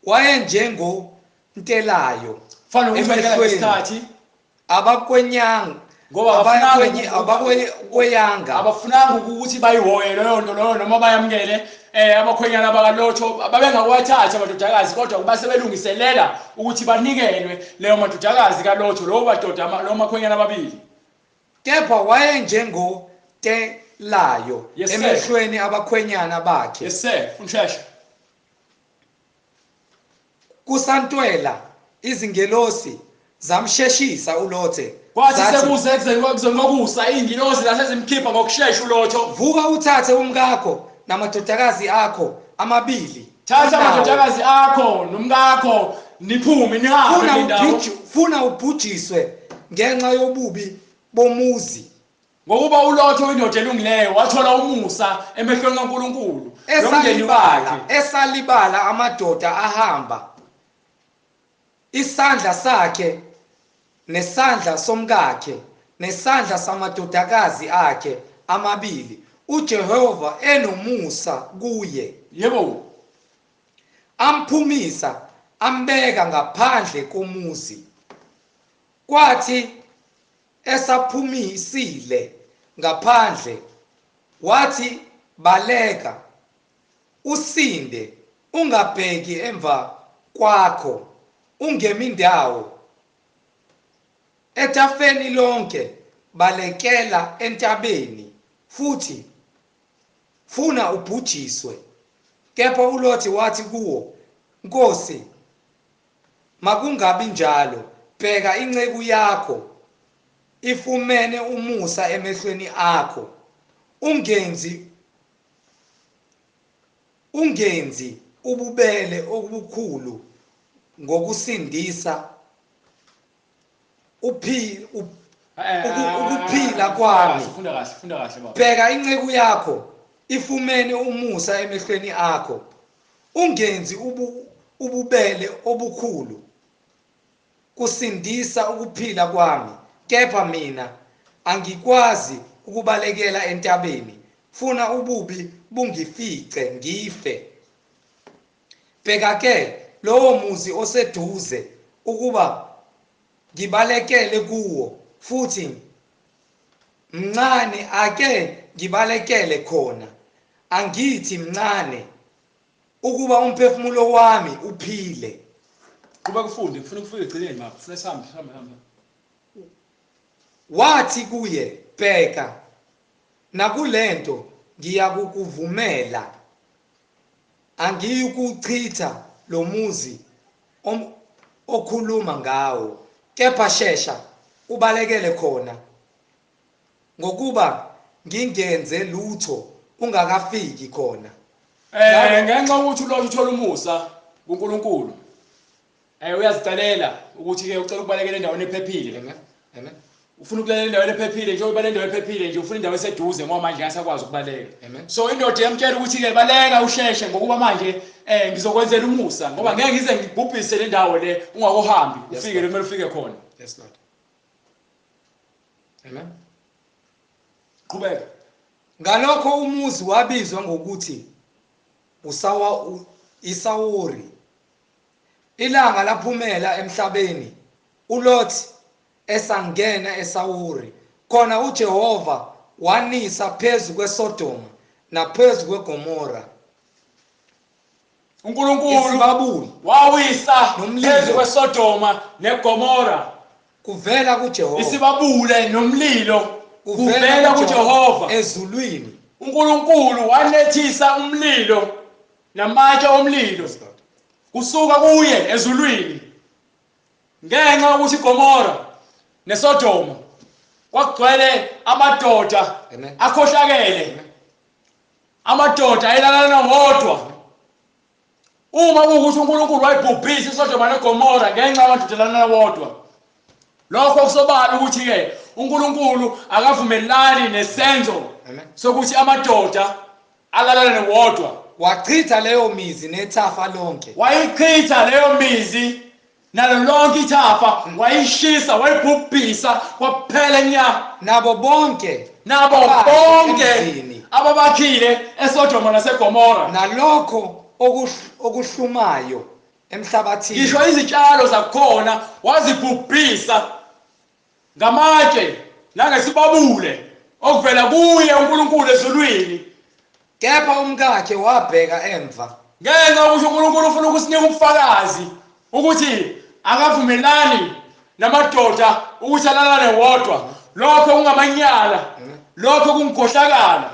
wayenjengontelayo Fana ukuthi ngesikhathi abakwenyanga, ngoba abakweyanga, abafunanga ukuthi bayihoye leyo nto leyo noma bayamukele. Abakhwenyana bakaLotho babengakwathatha amadodakazi, kodwa base belungiselela ukuthi banikelwe leyo madodakazi kaLotho, lowo madoda, lowo makhwenyana ababili. Kepha wayenjengontelayo emehlweni abakhwenyana bakhe. Yes sir, unsheshe. Kusantwela izingelosi zamsheshisa uLothe. Kwathi sekuze kuzokusa ingilosi zasezimkhipha ngokushesha uLotho. Vuka uthathe umkakho namadodakazi akho amabili. Thatha amadodakazi akho nomkakho niphume nihambe indawo. Funa ubhujiswe ngenxa yobubi bomuzi. Ngokuba uLotho indoda elungileyo wathola umusa emehlweni kaNkulunkulu. Esalibala amadoda ahamba. Isandla sakhe nesandla somkakhe nesandla samadodakazi akhe amabili, uJehova enomusa kuye. Yebo. Amphumisa ambeka ngaphandle komuzi. Kwathi esaphumisile ngaphandle, wathi, baleka usinde, ungabheki emva kwakho, ungemi ndawo etafeni lonke, balekela entabeni futhi funa ubhujiswe. Kepha uLothi wathi kuwo, Nkosi, makungabi njalo, bheka inceku yakho ifumene umusa emehlweni akho, ungenzi ububele obukhulu ngokusindisa ukuphila kwami. Funda kahle, funda kahle baba. Bheka inceku yakho ifumene umusa emehlweni akho, ungenzi ububele obukhulu kusindisa ukuphila kwami, kepha mina angikwazi ukubalekela entabeni, funa ububi bungifice ngife. Bheka ke lowo muzi oseduze ukuba ngibalekele kuwo, futhi mncane, ake ngibalekele khona, angithi mncane, ukuba umphefumulo wami uphile. Qhubeka ufunde, ngifuna ukufika egcineni mama, ngifuna sihambe sihambe sihambe. Wathi kuye, bheka nakulento ngiyakukuvumela, angiyikuchitha lo muzi okhuluma ngawo, kepha shesha ubalekele khona, ngokuba ngingenze lutho ungakafiki khona. Ngenxa yokuthi uLotho uthola umusa kuNkulunkulu, uyazicelela ukuthi ke ucela ukubalekela endaweni ephephile. Amen. Amen. Ufuna ukulalela endaweni ephephile nje, ubaleka endaweni ephephile nje, ufuna indawo eseduze ngoba manje angasakwazi ukubaleka. Amen. So indoda yamtshela ukuthi ke baleka usheshe, ngokuba manje ngizokwenzela umusa, ngoba ngeke ngize ngibhubhise le ndawo le ungakohambi, ufike kumele ufike khona. Yes Lord. Amen. Qhubeka. Ngalokho umuzi wabizwa ngokuthi Isawori. Ilanga laphumela emhlabeni, uLothi esangena eSawuri, khona uJehova wanisa phezu kweSodoma naphezu kweGomora. uNkulunkulu wawisa phezu kweSodoma neGomora kuvela kuJehova, isibabule nomlilo kuvela kuJehova ezulwini. uNkulunkulu wanethisa umlilo namatshe omlilo kusuka kuye ezulwini, ngenxa yokuthi iGomora neSodoma kwakugcwele amadoda akhohlakele, amadoda ayelalana wodwa. Uma kuwukuthi uNkulunkulu wayibhubhisa iSodoma neGomora ngenxa yamadoda alalana wodwa, Lokho kusobala ukuthi ke uNkulunkulu akavumelani nesenzo sokuthi amadoda alalane wodwa. Wachitha leyo mizi nethafa lonke. Wayichitha leyo mizi nalo lonke ithafa, wayishisa, wayibhubhisa kwaphela nya. Nabo bonke ababakhile eSodoma naseGomora, nalokho okuhlumayo emhlabathini, ngisho izitshalo zakhona wazibhubhisa ngamatshe nangesibabule okuvela kuye uNkulunkulu ezulwini. Kepha umkakhe wabheka emva. Ngenxa yokuthi uNkulunkulu ufuna ukusinika ubufakazi ukuthi akavumelani namadoda ukuthi alalane wodwa. Lokho kungamanyala, lokho kungikhohlakala.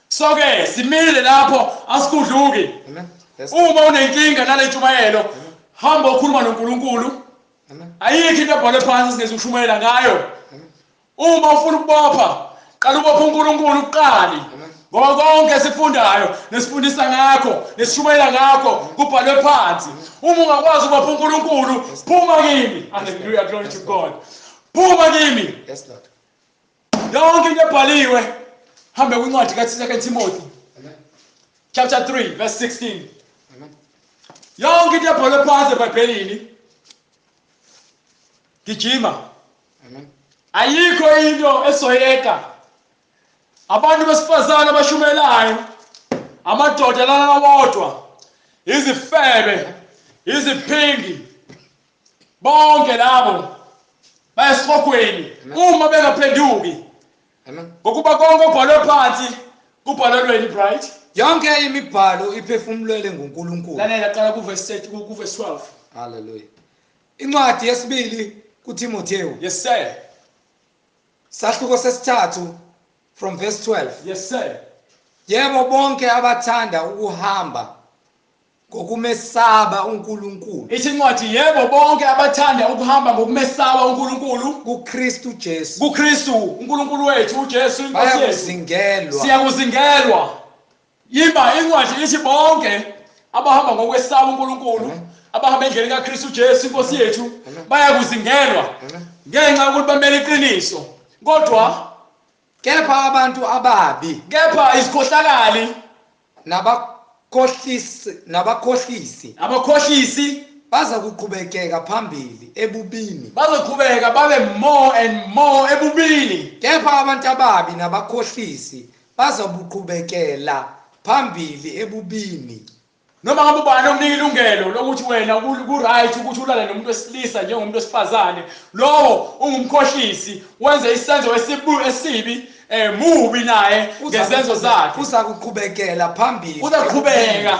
So ke simile lapho, asikudluki. Uma unenkinga nale ntshumayelo, hamba ukhuluma noNkulunkulu. Ayikho into ebhalwe phansi singezukushumayela ngayo. Uma ufuna ukubopha, qala ubophe uNkulunkulu kuqali. Ngoba konke esifundayo nesifundisa ngakho nesishumayela ngakho kubhalwe phansi. Uma ungakwazi ukubopha uNkulunkulu, phuma kimi. Hallelujah, glory to God. Phuma kimi. Yes Lord. Yonke into ebhaliwe. Hambe kwincwadi ka-2 Timothy chapter 3 verse 16. Yonke into ebhalwe phansi eBhayibhelini. Gijima. Ayikho into esoyeka. Abantu besifazane abashumelayo, amadoda lalala wodwa, izifebe, iziphingi, bonke labo bayesihogweni uma bengaphenduki. Ngokuba konke okubhalwe phansi kubhalelweni, Bright. Yonke imibhalo iphefumulelwe nguNkulunkulu. Lalela, qala kuverse 3, kuverse 12. Hallelujah. Incwadi yesibili kuTimotheo. Yes sir. Sahluko sesithathu from verse 12. Yes sir. Yebo, bonke abathanda ukuhamba ngokumesaba uNkulunkulu. Ithi incwadi, yebo bonke abathanda ukuhamba ngokumesaba uNkulunkulu kuKristu Jesu. kuKristu uNkulunkulu wethu uJesu inkosi yethu. Bayakuzingelwa. Siyakuzingelwa. Yiba incwadi ithi bonke abahamba ngokwesaba uNkulunkulu, abahamba endleleni kaKristu Jesu inkosi yethu, bayakuzingelwa ngenxa yokuthi bamele iqiniso. Kodwa kepha abantu ababi, kepha izikhohlakali nabakhohlisi abakhohlisi baza kuqhubekeka phambili ebubini, bazoqhubeka babe more and more ebubini. Kepha abantu ababi nabakhohlisi bazobuqhubekela phambili ebubini. Noma ngabe ubani omnika ilungelo lokuthi wena ku-right ukuthi ulale nomuntu wesilisa njengomuntu wesifazane, lowo ungumkhohlisi, wenze isenzo esibi, mubi naye ngezenzo zakhe. Uzakuqhubekela phambili, uzaqhubeka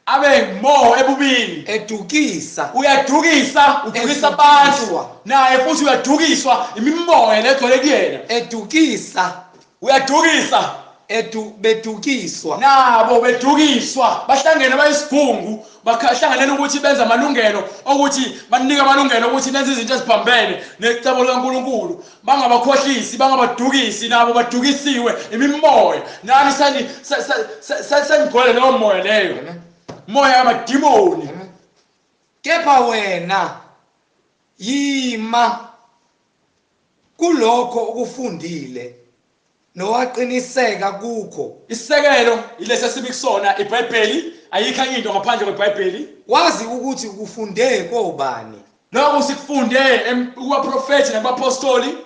abe more ebubini, edukisa, uyadukisa, udukisa abantu naye futhi uyadukiswa imimoya legcwele kuyena, edukisa, uyadukisa, bedukiswa nabo, bedukiswa, bahlangene bayisigungu, bahlanganele ukuthi benze amalungelo okuthi banike amalungelo ukuthi nenze izinto eziphambene necebo likaNkulunkulu. Bangabakhohlisi, bangabadukisi, nabo badukisiwe imimoya. Nani sanigcwele leyo moya leyo, moya yamadimoni. Kepha wena yima kulokho okufundile nowaqiniseka kukho. Isisekelo ilesi esibi kusona iBhayibheli, ayikho enye into ngaphandle kweBhayibheli. Wazi ukuthi ufunde kobani. Lokho sikufunde kubaprofethi nabapostoli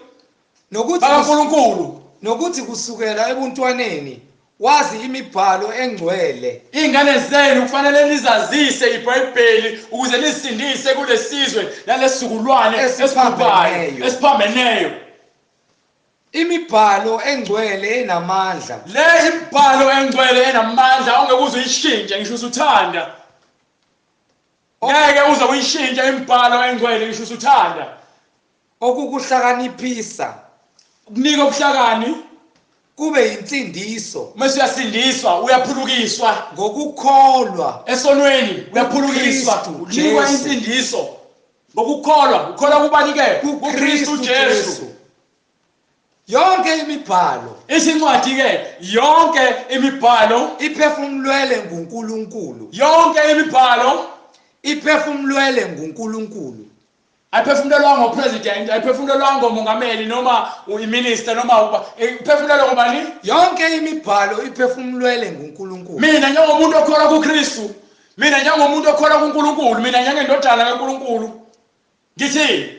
bakaNkulunkulu, nokuthi kusukela ebuntwaneni wazi imibhalo engcwele. Ingane zenu kufanele nizazise iBhayibheli ukuze nisindise kulesizwe nalesizukulwane esiphambeneyo, esiphambeneyo. Imibhalo engcwele enamandla. Le imibhalo engcwele enamandla ongeke uze uyishintshe ngisho usuthanda. Ngeke uze uyishintshe imibhalo engcwele ngisho usuthanda. Okukuhlakaniphisa, kunika ubuhlakani, kube insindiso. Mase uyasindiswa, uyaphulukiswa ngokukholwa esonweni, uyaphulukiswa, unikwa insindiso ngokukholwa. Ukholwa kubani ke? KuKristu Jesu. Yonke imibhalo, ithi incwadi ke, yonke imibhalo iphefumulelwe nguNkulunkulu. Yonke imibhalo iphefumulelwe nguNkulunkulu. Ayiphefumulelwanga upresident, ayiphefumulelwanga umongameli noma uminister noma iphefumulelwe ngubani? Yonke imibhalo iphefumulelwe nguNkulunkulu. Mina njengomuntu okholwa kuKristu, mina njengomuntu okholwa kuNkulunkulu, mina njengendodana kaNkulunkulu, ngithi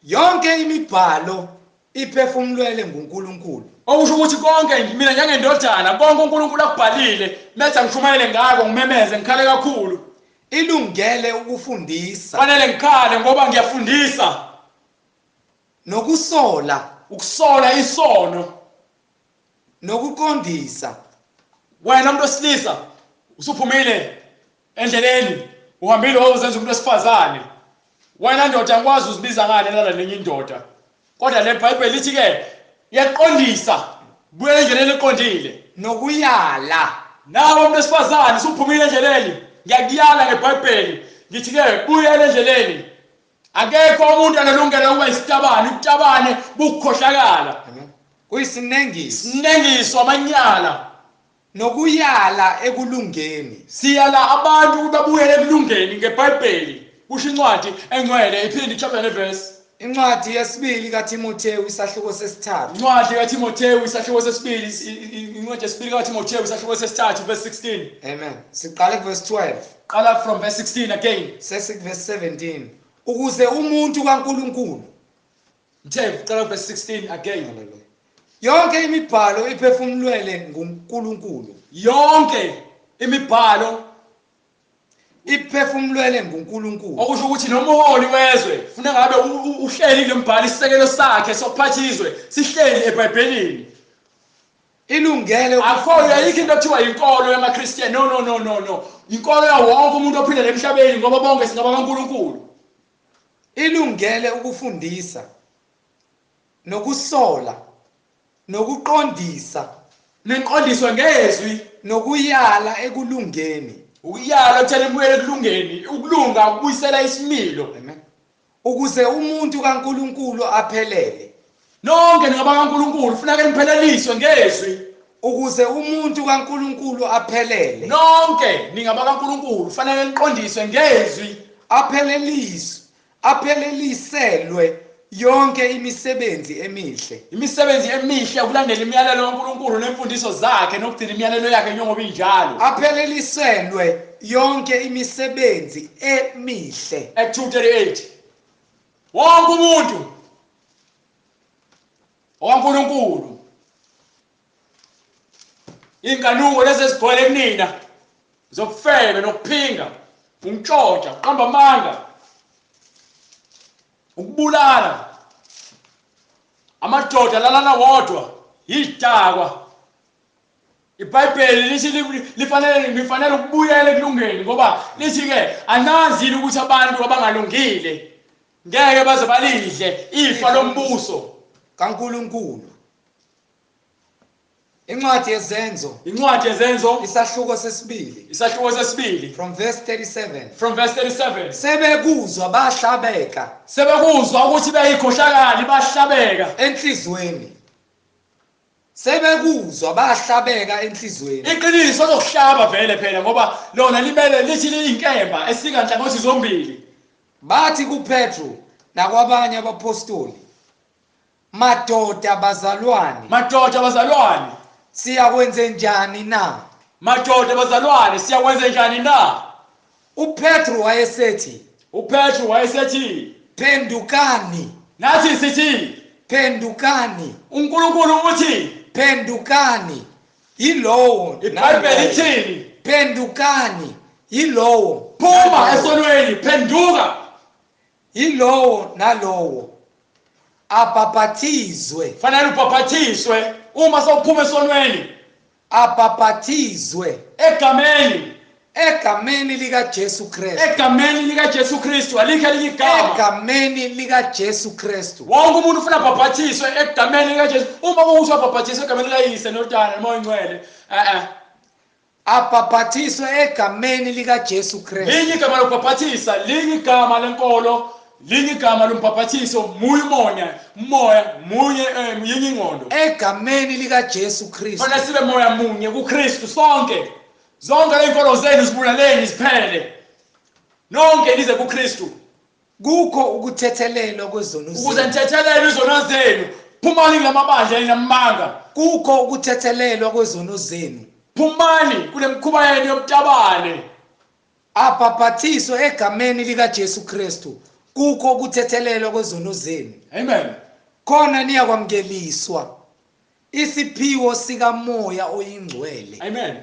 yonke imibhalo iphefumulelwe nguNkulunkulu. Okusho ukuthi konke mina njengendodana, konke uNkulunkulu akubhalile, metha ngishumayele ngako, ngimemeze, ngikhale kakhulu. Ilungele ukufundisa. Fanele ngikhale ngoba ngiyafundisa. Nokusola, ukusola isono, nokuqondisa. Wena umuntu osilisa usuphumile endleleni, uhambile wayozenza umuntu wesifazane. Wena ndoda angikwazi uzibiza ngane lala nenye indoda. Kodwa le Bible lithi ke iyaqondisa, buyela endleleni eqondile. Nokuyala. Nawe umuntu wesifazane usuphumile endleleni, ngiyakuyala ngeBhayibheli, ngithi ke buyela endleleni. Akekho umuntu anelungelo ukuba isitabane, ubutabane bukukhohlakala. Amen. Kuyisinengiso. Sinengiso amanyala. Nokuyala ekulungeni. Siyala abantu ukuba babuyele ekulungeni ngeBhayibheli. Kusho incwadi engcwele, iphinde chapter neverse. Incwadi yesibili kaTimothewu isahluko sesithathu. Incwadi kaTimothewu isahluko sesibili, incwadi yesibili kaTimothewu isahluko sesithathu verse 16. Amen. Siqale verse 12. Qala from verse 16 again. Sesik verse 17. Ukuze umuntu kaNkulunkulu. Mthe, qala verse 16 again. Hallelujah. Yonke imibhalo iphefumulelwe nguNkulunkulu. Yonke imibhalo iphefumulelwe nguNkulunkulu. Okusho ukuthi nomholi wezwe funa ngabe uhleli kulombhalo, isisekelo sakhe sokuphatha izwe sihleli eBhayibhelini. Ilungele akho ayikho into ekuthiwa inkolo yamaKristian. No no no no no. Inkolo ya wonke umuntu ophila emhlabeni ngoba bonke singaba kaNkulunkulu. Ilungele ukufundisa nokusola nokuqondisa, nenqondiswa ngezwi, nokuyala ekulungeni. Ukuyala uthele ibuyele ekulungeni, ukulunga ukubuyisela isimilo. Amen. Ukuze umuntu kaNkulunkulu aphelele. Nonke ningaba kaNkulunkulu, funeka nipheleliswe ngezwi. Ukuze umuntu kaNkulunkulu aphelele. Nonke ningaba kaNkulunkulu, fanele niqondiswe ngezwi. Apheleliswe, apheleliselwe yonke imisebenzi emihle. Imisebenzi emihle ukulandela imiyalelo kaNkulunkulu nemfundiso zakhe nokugcina imiyalelo yakhe njengoba injalo. Apheleliselwe yonke imisebenzi emihle. Act 2:38. Wonke umuntu okaNkulunkulu, inkanuko lezi ezigcwele kunina zokufebe nokuphinga, ukuntshontsha, ukuqamba amanga, ukubulala, amadoda lalana wodwa, yidakwa. iBhayibheli lithi lifanele nifanele ukubuyela ekulungeni, ngoba lithi ke anazini ukuthi abantu abangalungile ngeke baze balidle ifa lombuso kaNkulunkulu. Incwadi yeZenzo. Incwadi yeZenzo isahluko sesibili. Isahluko sesibili. From verse 37. From verse 37. Sebekuzwa bahlabeka. Sebekuzwa ukuthi beyikhohlakali bahlabeka enhlizweni. Sebekuzwa bahlabeka enhlizweni. Iqiniso lokuhlaba vele phela ngoba lona limele lithi liyinkemba esika nhlangothi zombili. Bathi kuPetru nakwabanye abapostoli, madoda bazalwane, madoda bazalwane, siyakwenze njani na? Madoda bazalwane, siyakwenze njani na? uPetru wayesethi, uPetru wayesethi, phendukani. Nathi sithi phendukani. uNkulunkulu uthi phendukani yilowo. iBhayibheli ithini? Phendukani yilowo. Phuma esonweni, phenduka. Yilowo nalowo abhaphathizwe. Fanele ubhaphathizwe uma sewuphuma esonweni. Abhaphathizwe egameni, egameni lika Jesu Kristu. Egameni lika Jesu Kristu, alikho elinye igama. Egameni lika Jesu Kristu. Wonke umuntu ufuna abhaphathizwe egameni lika Jesu. Uma kuwukuthi abhaphathizwe egameni likaYise noDana noMoya oNgcwele, abhaphathizwe egameni lika Jesu Kristu. Linye igama lokubhaphathisa, linye igama lenkolo, linye igama lombhaphathiso, munye umoya, umoya munye, yinye ingqondo. Egameni lika Jesu Kristu. Fanele sibe moya munye kuKristu sonke. Zonke lezinkolo zenu zibulaleni ziphele. Nonke nize kuKristu. Kukho ukuthethelelwa kwezono Ukuze zenu. nithethelelwe izono zenu. Phumani kulamabandla enamanga. Kukho ukuthethelelwa kwezono zenu. Phumani kule mikhuba yenu yobutabane. Abhabhathiswe egameni likaJesu Kristu. Kukho ukuthethelelwa kwezono zenu. Amen. Khona niyakwamukeliswa isiphiwo sikaMoya oyiNgcwele. Amen.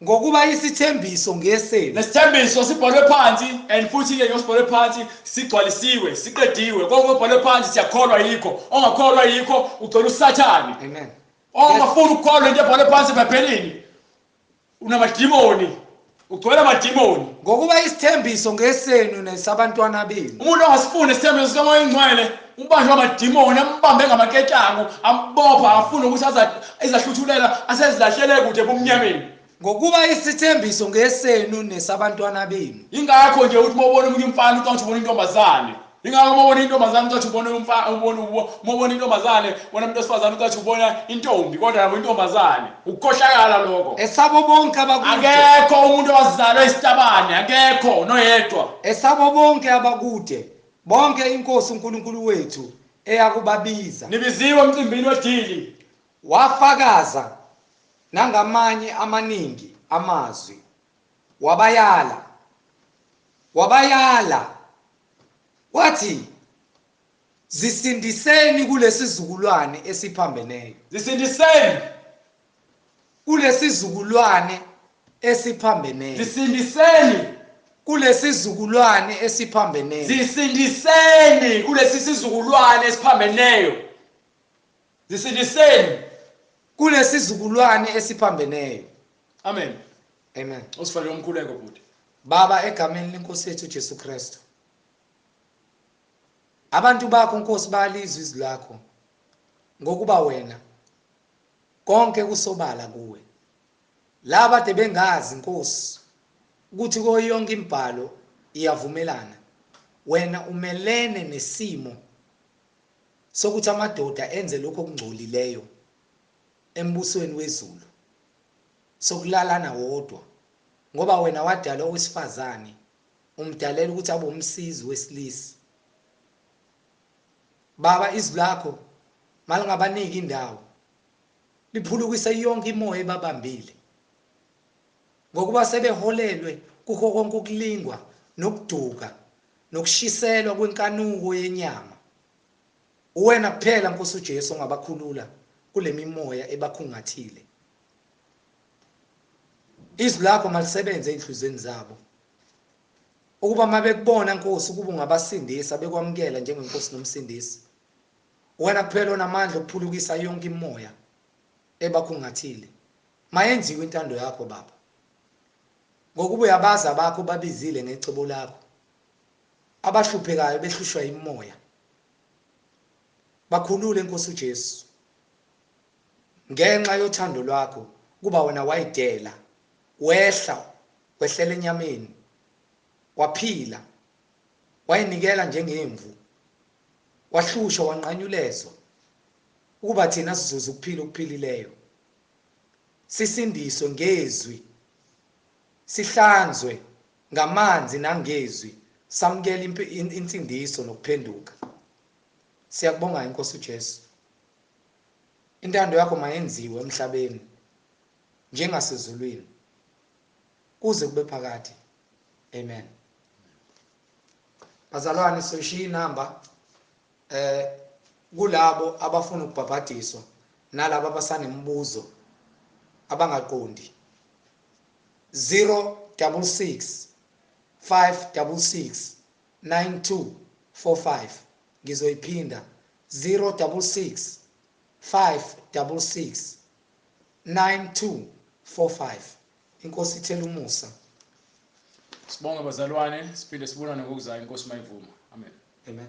Ngokuba isithembiso ngesenu. Lesithembiso sibhalwe phansi and futhi ke ngosibhalwe phansi sigcwalisiwe, siqediwe. Konke okubhalwe phansi siyakholwa yikho. Ongakholwa yikho ugcwele uSathane. Amen. Ongafuni ukukholwa into ebhalwe phansi eBhayibhelini unamadimoni, ugcwele amadimoni. Ngokuba isithembiso ngesenu nesabantwana benu. Umuntu ongasifuni isithembiso sikaMoya oyiNgcwele ubanjwe amadimoni, ambambe ngamaketango, ambopha, afune ukuthi ezahluthulela asezilahlele kude ebumnyameni. Ngokuba isithembiso ngesenu nesabantwana benu. Ingakho nje uthi mawubona omunye umfana ucathi ubona intombazane. Ingakho mawubona intombazane ucathi ubona umfana, ubona intombazane, ubona umuntu wesifazane ucathi ubona intombi, kodwa yabo intombazane. Ukukhohlakala lokho. Esabo bonke abakude. Akekho umuntu owazalwa isitabane, akekho noyedwa. Esabo bonke abakude, bonke iNkosi uNkulunkulu wethu eyakubabiza. Nibiziwe emcimbini wedili. Wafakaza nangamanye amaningi amazwi, wabayala wathi, zisindiseni kulesizukulwane esiphambeneyo. Zisindiseni kulesizukulwane esiphambeneyo. Zisindiseni kulesizukulwane esiphambeneyo. Zisindiseni kulesi sizukulwane esiphambeneyo. Zisindiseni kulesizukulwane esiphambeneyo. Amen. Amen. Usifakele umkhuleko bhuti. Baba, egameni lenkosi yethu Jesu Kristu, abantu bakho Nkosi bayalizwa izwi lakho, ngokuba wena konke kusobala kuwe. Laba ade bengazi Nkosi ukuthi kuyo yonke imibhalo iyavumelana, wena umelene nesimo sokuthi amadoda enze lokho okungcolileyo embusweni wezulu, sokulalana wodwa, ngoba wena wadala owesifazane umdalela ukuthi abe umsizi wesilisa. Baba, izwi lakho malingabaniki indawo, liphulukise yonke imoya ebabambile, ngokuba sebeholelwe kukho konke ukulingwa nokuduka nokushiselwa kwenkanuko yenyama. Uwena kuphela Nkosi uJesu ongabakhulula kule mimoya ebakhungathile. Izwi lakho malisebenze ezinhlizweni zabo, ukuba mabekubona Nkosi ukuba ungabasindisa, bekwamukela njengenkosi nomsindisi. Wena kuphela onamandla okuphulukisa yonke imoya ebakhungathile. Mayenziwe intando yakho Baba, ngokuba uyabazi abakho babizile ngecebo lakho. Abahluphekayo behlushwa imoya, bakhulule Nkosi uJesu ngenxa yothando lwakho, kuba wena wayidela, wehla wehlela enyameni, waphila, wayinikela njengemvu, wahlushwa, wanqanyulezwa, ukuba thina sizuze ukuphila okuphilileyo, sisindiswe ngezwi, sihlanzwe ngamanzi nangezwi, samukele insindiso nokuphenduka. Siyakubonga Inkosi uJesu. Intando yakho mayenziwe emhlabeni njengasezulwini kuze kube phakade. Amen. Bazalwane, sishiya inamba kulabo abafuna ukubhabhadiswa nalabo abasanemibuzo abangaqondi. 066 566 9245. Ngizoyiphinda, 066 566 9245. Inkosi ithele umusa. Sibonge bazalwane, siphinde sibonane ngokuzayo, inkosi mayivuma. Amen. Amen.